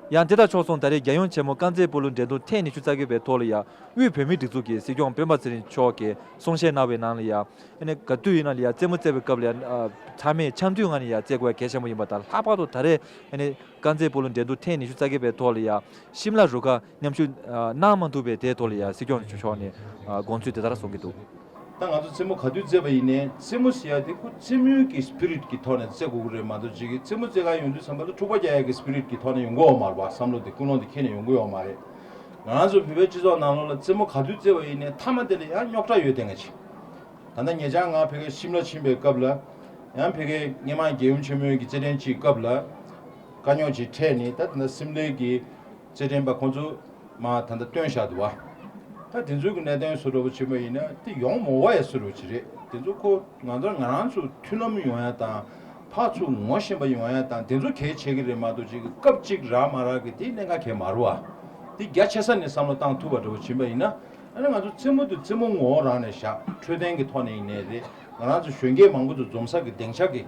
ཡང་དེ་དང་ཕྱོགས་མཚུངས་ད་རེས་རྒྱལ་ཡོངས་ཆེན་མོ་རྐང་རྩེད་སྤོ་ལོ་འགྲན་བསྡུར་ཐེངས་ཉི་ཤུ་རྩ་བརྒྱད་པའི་ཐོག་ལ་ཡང་དབུས་བོད་མིའི་སྒྲིག་འཛུགས་ཀྱི་སྲིད་སྐྱོང་སྤེན་པ་ཚེ་རིང་མཆོག་གིས་གསུང་བཤད་གནང་བའི་ནང་ལ་ཡང་། ཨ་ནི་ག་དུས་ཡིན་ན་ལ་ཡང་རྩེད་མོ་རྩེ་བའི་སྐབས་ལ་ཡང་ཨ་ཚང་མས་འཆམ་མཐུན་ངང་ནས་ཡང་རྩེ་དགོས་གལ་ཆེན་པོ་ཡིན་པ་དང་། ལྷག་པར་དུ་ད་རེས་ཨ་ནི་རྐང་རྩེད་སྤོ་ལོ་འགྲན་བསྡུར་ཐེངས་ཉི་ཤུ་རྩ་བརྒྱད་པའི་ཐོག་ལ་ཡང་ཤིམ་ལ་རུ་ཁག་མཉམ་ཞུགས་ཨ་གནང་མ་ཐུབ་པའི་དེའི་ཐོག་ལ་ཡང་སྲིད་སྐྱོང་མཆོག་ནས་ཨ་དགོངས་ཚུལ་དེ་ལྟར་གསུང་གི་འདུག་ད་ང་ཚོ་རྩེད་མོ་ག་དུས་རྩེས་པ་ཡིན་ནའི་རྩེད་མོ་ཟེར་ཡ་དེ་ཁོ་རྩེད་མོའི་གི་སི་པི་རིཊ་གི་ཐོག་ནས་རྩེ་དགོས་ཀྱི་རེད་མ་གཏོགས་ཅིག་གི་རྩེད་མོ་རྩེ་ག་ཡོང་དུས་ཙམ་པ་ལ་འཁྲུག་པ་རྒྱག་ཡ་གི་སི་པི་རིཊ་གི་ཐོག་ནས་ཡོང་གི་ཡོད་མ་རེད་པ། བསམ་བློ་དེ་ཀུན་སློང་དེ་ཁྱེར་ནས་ཡོང་གི་ཡོད་མ་རེད། ང་རང་ཚོ་བོད་པའི་སྤྱི་ཚོགས་ནང་ལོགས་ལ་རྩེད་མོ་ག་དུས་རྩེ་བ་ཡིན་ནའི་མཐའ་མ་དེ་ལ་ཡང་རྙོག་དྲ་ཡོད་བསྡད་མཁན་ཅིག་ད་ལྟ་ཉེ་ཆར་ང་ཕ་གིར་ཤིམ་ལ་ཕྱིན་པའི་སྐབས་ལ་ཡང་ཕ་གིར་སྔོན་མ་རྒྱལ་ཡུམ་ཆེན་མོའི་གི་རྩེད་འགྲན་ཅིག་སྐབས་ལ་དཀའ་རྙོག་ཅིག་འཕྲད་ནས་ད་དེ་འདྲ་སིམ་ལའི་གི་རྩེད་འགྲན་པ་ཁོང་ཚོ་མར་ད་ལྟ་བཏོན་བཞག་འདུག་བ། ད་དེ་ཚོའི་གི་གནད་དོན་བཟོ་འདྲ་པོ་བྱེད་པ་ཡིན་ན་དེ་ཡོང་མ་དགོས་ཡ་བཟོ་འདྲ་པོ་ཅིག་རེད། དེ་ཚོ་ཁོ་ང་ཚོ་ང་རང་ཚོ་མཐུན་ལམ་ཡོང་ཡ་དང་ཕར་ཚུར་ངོ་ཤེས་པ་ཡོང་ཡ་དང་དེ་ཚོ་གལ་ཆེ་གི་རེད་མ་གཏོགས་ཅིག་གི་སྐབས་གཅིག་རག་མ་རག་གི་དེ་གནད་འགག་གལ་མ་རེད་བ། དེ་རྒྱ་ཆེ་ས་ནས་བསམ་བློ་བཏང་ཐུབ་པ་འདྲ་པོ་བྱེད་པ་ཡིན་ན། ཨ་ནི་ང་ཚོ་རྩེད་མོ་དེ་རྩེད་མོ་ངོ་བོ་རང་ནས་བཞག་འཕྲོད་བསྟེན་གྱི་ཐོག་ནས་ཡིན་ནའི་རེད། ང་རང་ཚོ་གཞོན་སྐྱེས་མང་པོ་ཚོ་འཛོམས་ས་གི་སྡིངས་ཆ་གི་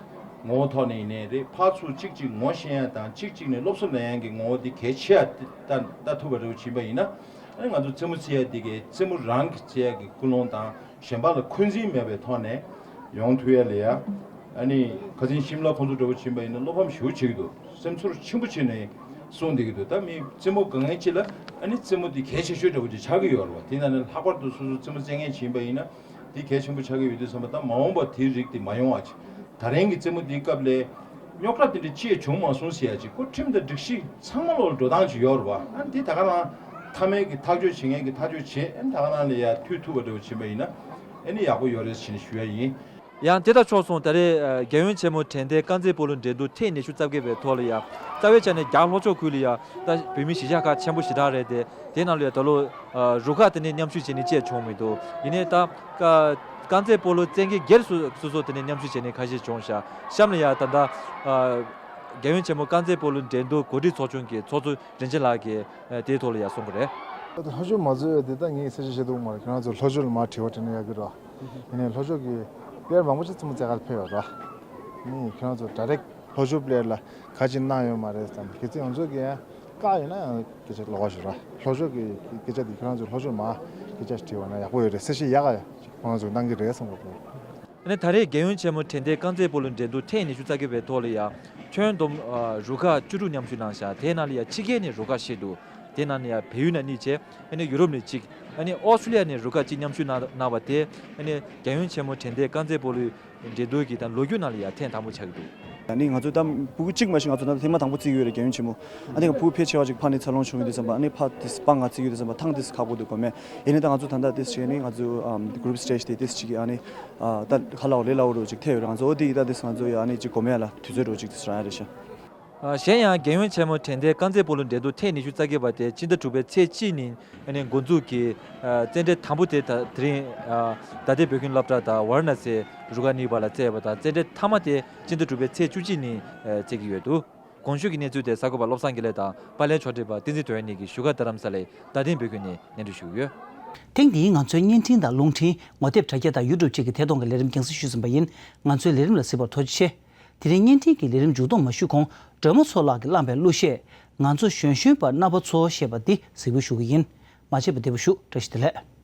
ངོ་བོ་ཐོག་ནས་ཡིན་ནའི་རེད། ཕར་ཚུར་གཅིག་གཅིག་ངོ་ཤེས་ཡ་དང་གཅིག་གཅིག་ནས་སློབ་གསོ་ལེན་ཡ་གི་ངོ་བོ་དེ་གལ་ཆེ་ཡ་དེ་ལྟ་ལྟ་ཐུབ་པ་འདྲ་པོ་ཕྱིན་པ་ཡིན་ན། ཨ་ནི་ང་ཚོ་རྩེད་མོ་རྩེ་ཡ་དེ་གའི་རྩེད་མོ་རང་གི་རྩེ་ཡ་གི་ཀུན་སློང་དང་གཞན་པ་ལ་འཁོན་འཛིན་མེད་པའི་ཐོག་ནས་ཡོང་ཐུབ་ཡ་ལ་ཡ། ཨ་ནི་ཁ་སང་ཤིམ་ལ་ཁོང་ཚོ་འདྲ་པོ་ཕྱིན་པ་ཡིན་ན་བློ་ཕམ་ཞེ་པོ་བྱེད་ཀྱི་འདུག་སེམས་ཚོར་ཆེན་པོ་བྱས་ནས་གསུངས་བསྡད་ཀྱི་འདུག་ད་མི་རྩེད་མོ་དགའ་མཁན་ཅིག་ལ་ཨ་ནི་རྩེད་མོ་དེ་གལ་ཆེ་ཤོས་འདྲ་པོ་ཅིག་ཆགས་ཀྱི་ཡོད་རེད་བ། དེ་ན་ནི་ལྷག་པར་དུ་སོ་སོ་རྩེད་མོ་རྩེད་མཁན་ཅིག་ཡིན་པ་ཡིན་ན་དེ་གལ་ཆེན་པོ་ཆགས་ཀྱི་ཡོད་དུས་ཙམ་པ་ད་མ་འོངས་པ་དེའི་རིགས་དེ་མ་ཡོང་བ་ཅིག་ད་རིང་གི་རྩེད་མོ་འདིའི་སྐབས་ལ་རྙོག་དྲ་དེ་འདྲ་ཅི་ཡང་བྱུང་མ་སོང་ཟེར་ཡ་ཅིག་ཁོ་ཁྲིམས་དང་སྒྲིག་གཞི་ཚང་མ་ལོག་འགྲོ་སྟངས་ཅིག་ཡོད་རེད་བ། ཨ་ནི་དེ་ད་ག་རང་མཐའ་མའི་གི་ཐག་གཅོད་བྱེད་མཁན་གི་ཐག་གཅོད་བྱེད། ཨ་ནི་ད་ག་རང་ལ་ཡ་མཐུད་ཐུབ་པ་འདྲ་པོ་བྱེད་པ་ཡིན་ན་ཨ་ནི་ཡག་པོ་ཡོད་རེད་ཟེར་ནས་ཞུ་ཡ་ཡིན། ཡང་དེ་དང་ཕྱོགས་མཚུངས་ད་རེས་ཨ་རྒྱལ་ཡོངས་ཆེན་མོ་དྲན་རྟེན་རྐང་རྩེད་སྤོ་ལོ་འགྲན་བསྡུར་ཐེངས་ཉི་ཤུ་རྩ་བརྒྱད་པའི་ཐོག་ལ་ཡང་རྩ་བའི་ཆ་ནས་རྒྱ་ལྷོ་ཕྱོགས་ཁུལ་ལ་ཡང་ད་བོད་མི་གཞིས་ཆགས་ཁག་ཆེན་པོ་ཞེ་དྲག་རེད་དེ། དེའི་ནང་ལ་ཡང་ད་ལོ་ཨ་རུ་ཁག་དེ་ནས་མཉམ་ཞུགས་བྱེད་ནི་བཅས་བྱུང་མི་འདུག་ཡིན་ནའི་ད་ཀ་རྐང་རྩེད་སྤོ་ལོ་རྩེད་མཁན་སྒེར་སུ་སོ་སོ་དེ་ནས་མཉམ་ཞུགས་བྱེད་ནི་ཁ་ཤས་བྱུང་ཤག་གཤམ་ལ་ཡང་ད་ལྟ་ཨ་རྒྱལ་ཡོངས་ཆེན་མོ་རྐང་རྩེད་སྤོ་ལོ་འགྲན་བསྡུར་གོ་སྒྲིག་ཚོགས་ཆུང་གི་ཚོགས་གཙོ་རིན་ཆེན་ལགས་ཀྱིས་ཨ་དེའི་ཐོག་ལ་ཡང་གསུངས་པ་རེད། ད་ལྷོ་ཕྱོགས་མ་རྩོད་དེ་ད་ངས་གསལ་བཤད་བྱེད་ཐུབ་མ་རེད། ཁྱེད་རང་ཚོ་ལྷོ་ཕྱོགས་ལ་མར་དྲི་བ་དྲིས་ན་ཡག་གི་རེད། ཡིན་ནའི་ལྷོ་ཕྱོགས་ཀྱི་དཔེ་མང་པོ་ཅིག་རྩེད་མོ་རྩེ་གར་ཕེབས་ཡོད་ར། ནི་ཁྱེད་རང་ཚོ་ཌའི་རེག་ལྷོ་ཕྱོགས་པླེ་ཡར་ལ་ག་ཅིག་གནང་ཡོད་མ་རེད་བསམ། གལ་སྲིད་ང་ཚོ་གི་ཡང་བཀག་ཡོད་ན་ཡང་སྐད་ཆ་ལོགས་ཀ་ཞིག་ར། ལྷོ་ཕྱོགས་ཀྱི་སྐད་ཆ་དེ་ཁྱེད་རང་ཚོ་ལྷོ་ཕྱོགས་མར་སྐད་ཆ་དྲིས་པ་ན་ཡག་པོ་ཡོད་རེད། གསལ་བཤད་ཡག་ག་ཁྱེད་རང་ཚོ་གནང་གི་རེད་བསམ་གི་འདུག་ཨ་ནི་ད་རེས་རྒྱལ་ཡོངས་ཆེན་མོ་དྲན་རྟེན་རྐང་རྩེད་སྤོ་ལོ་འགྲན་བསྡུར་ཐེངས་ཉི་ཤུ་རྩ་བརྒྱད་པའི་ཐོག་ལ་ཡང་ཁྱོན་བསྡོམས་ཨ་རུ་ཁག་བཅུ་དྲུག་མཉམ་ཞུགས་གནང་ཤག་དེའི་ནང་ལ་ཡང་ཕྱི་རྒྱལ་ནས་རུ་ཁག་བཞི་འདུག་དེའི་ནང་ནས་ཡང་བལ་ཡུལ་ནས་གཉིས་བྱས། ཨ་ནི་ཡུ་རོབ་ནས་གཅིག་ཨ་ནི་ཨོ་སི་ཀྲི་ལི་ཡ་ནས་རུ་ཁག་གཅིག་མཉམ་ཞུགས་གནང་གནང་བ་དེ་ཨ་ནི་རྒྱལ་ཡོངས་ཆེན་མོ་དྲན་རྟེན་རྐང་རྩེད་སྤོ་ལོའི་འགྲན་བསྡུར་གྱི་དང་ལོ་རྒྱུས་ནང་ལ་ཡང་ཐེངས་དང་པོ་ཆགས་ཀྱི་འདུག་ཨ་ནི་ང་ཚོ་ད་ཕྲུ་གུ་གཅིག་མ་གཏོགས་ང་ཚོ་ད་ཐེངས་མ་དང་པོ་རྩེ་གི་ཡོད་རེད། རྒྱལ་ཡོངས་ཆེན་མོ། ཨ་ནི་ཕྲུ་གུ་ཕལ་ཆེ་བ་ཅིག་ཕར་ནས་འཚར་ལོངས་བྱུང་ཡོད་དུས་ཙམ་པ། ཨ་ནི་ཕར་དེ་པ་ང་རྩེ་ཡོད་དུས་ཙམ་པ་ཐང་དེ་ཁག་པོ་འདུག་གོ་མེད། ཡིན་ནའི་ད་ང་ཚོ་ད་ལྟ་དེ་ཞིག་ཨ་ནི་ང་ཚོ་ཨམ་གུ་རུབ་སི་ཊེཇ་དེ་དེ་ཞིག་ཨ་ནི་ཨ་ད་ཁ་ལ་འོ་ལེ་ལ་འོ་རུ་ཅིག་ཐེ་ཡོད་རེད། ང་ཚོ་འོ་དེ་ཡི་ད་དེ་ང་ཚོ་ཡ་ཨ་ནི་ཅིག་གོ་མེད་ལ་དུས་ཚོད་རུ་ཅིག་དེ་སོང་ཡ་རེད་ཤག་ཨ་གཞན་ཡང་རྒྱལ་ཡོངས་ཆེན་མོ་དྲན་རྟེན་རྐང་རྩེད་སྤོ་ལོ་འགྲན་བསྡུར་ཐེངས་ཉི་ཤུ་རྩ་བརྒྱད་པ་དེ་ཕྱི་ཟླ་དྲུག་པའི་ཚེས་གཅིག་ཉིན་ཨ་ནི་འགོ་འཛུགས་ཀྱིས་ཨ་རྩེད་འགྲན་དང་པོ་དེ་ད་དེ་རིང་ཨ་རྡ་སྟེང་བོད་ཁྱིམ་སློབ་གྲྭ་དང་ཝཱ་ར་ཎ་སི་རུ་ཁག་གཉིས་བར་ལ་རྩེད་པ་དང་། རྩེད་འགྲན་མཐའ་མ་དེ་ཕྱི་ཟླ་དྲུག་པའི་ཚེས་བཅུ་གཅིག་ཉིན་ཨ་རྩེ་གི་ཡོད་འདུག་གོང་ཞུས་ཀྱི་གནས་ཚུལ་དེ་གསར་འགོད་པ་བློ་བཟང་དགེ་ལེགས་དང་པཱ་ལགས་ཕྱོགས་སྒྲིག་པ་བསྟན་འཛིན་དོན་གཉིས་ཀྱིས་བཞུགས་སྒར་རྡ་རམ་ས་ལའི་རྡ་སྟེང་བོད་ཁྱིམ་ནས་སྙན་སྒྲོན་ཞུས་ཡོད། ཐེངས་འདིའི་ང་ཚོའི་བརྙན་འཕྲིན་དང་རླུང་འཕྲིན། ངོ་དེབ་དྲ་རྒྱ་དང་ཡུ་ཊུབ་བཅས་ཀྱི་ཐད་གཏོང་གི་ལས་རིམ་རྒྱང་སྲིང་ཞུས་ཟིན་པ་ཡིན། ང་ཚོའི་ལས་རིམ་ལ་གཟིགས་པར་ཐུགས་རྗེ་ཆེ། དེ་རིང་བརྙན་འཕྲིན་གྱི་ལས་རིམ་མཇུག་སྡོམ་མ་ཞུས་གོང་། སྒྲོལ་མ་མཚོ་ལགས་ཀྱིས་བླངས་པའི་གླུ་གཞས། ང་ཚོ་གཞོན་གཞོན་པ་རྣམ་པ་ཚོ་ཞེས་པ་འདི་གཟིགས་འབུལ་ཞུ་གི་ཡིན། མ་ཆད་པ་བདེ་པོ་བཞུགས། བཀྲ་ཤིས་བདེ་ལེགས།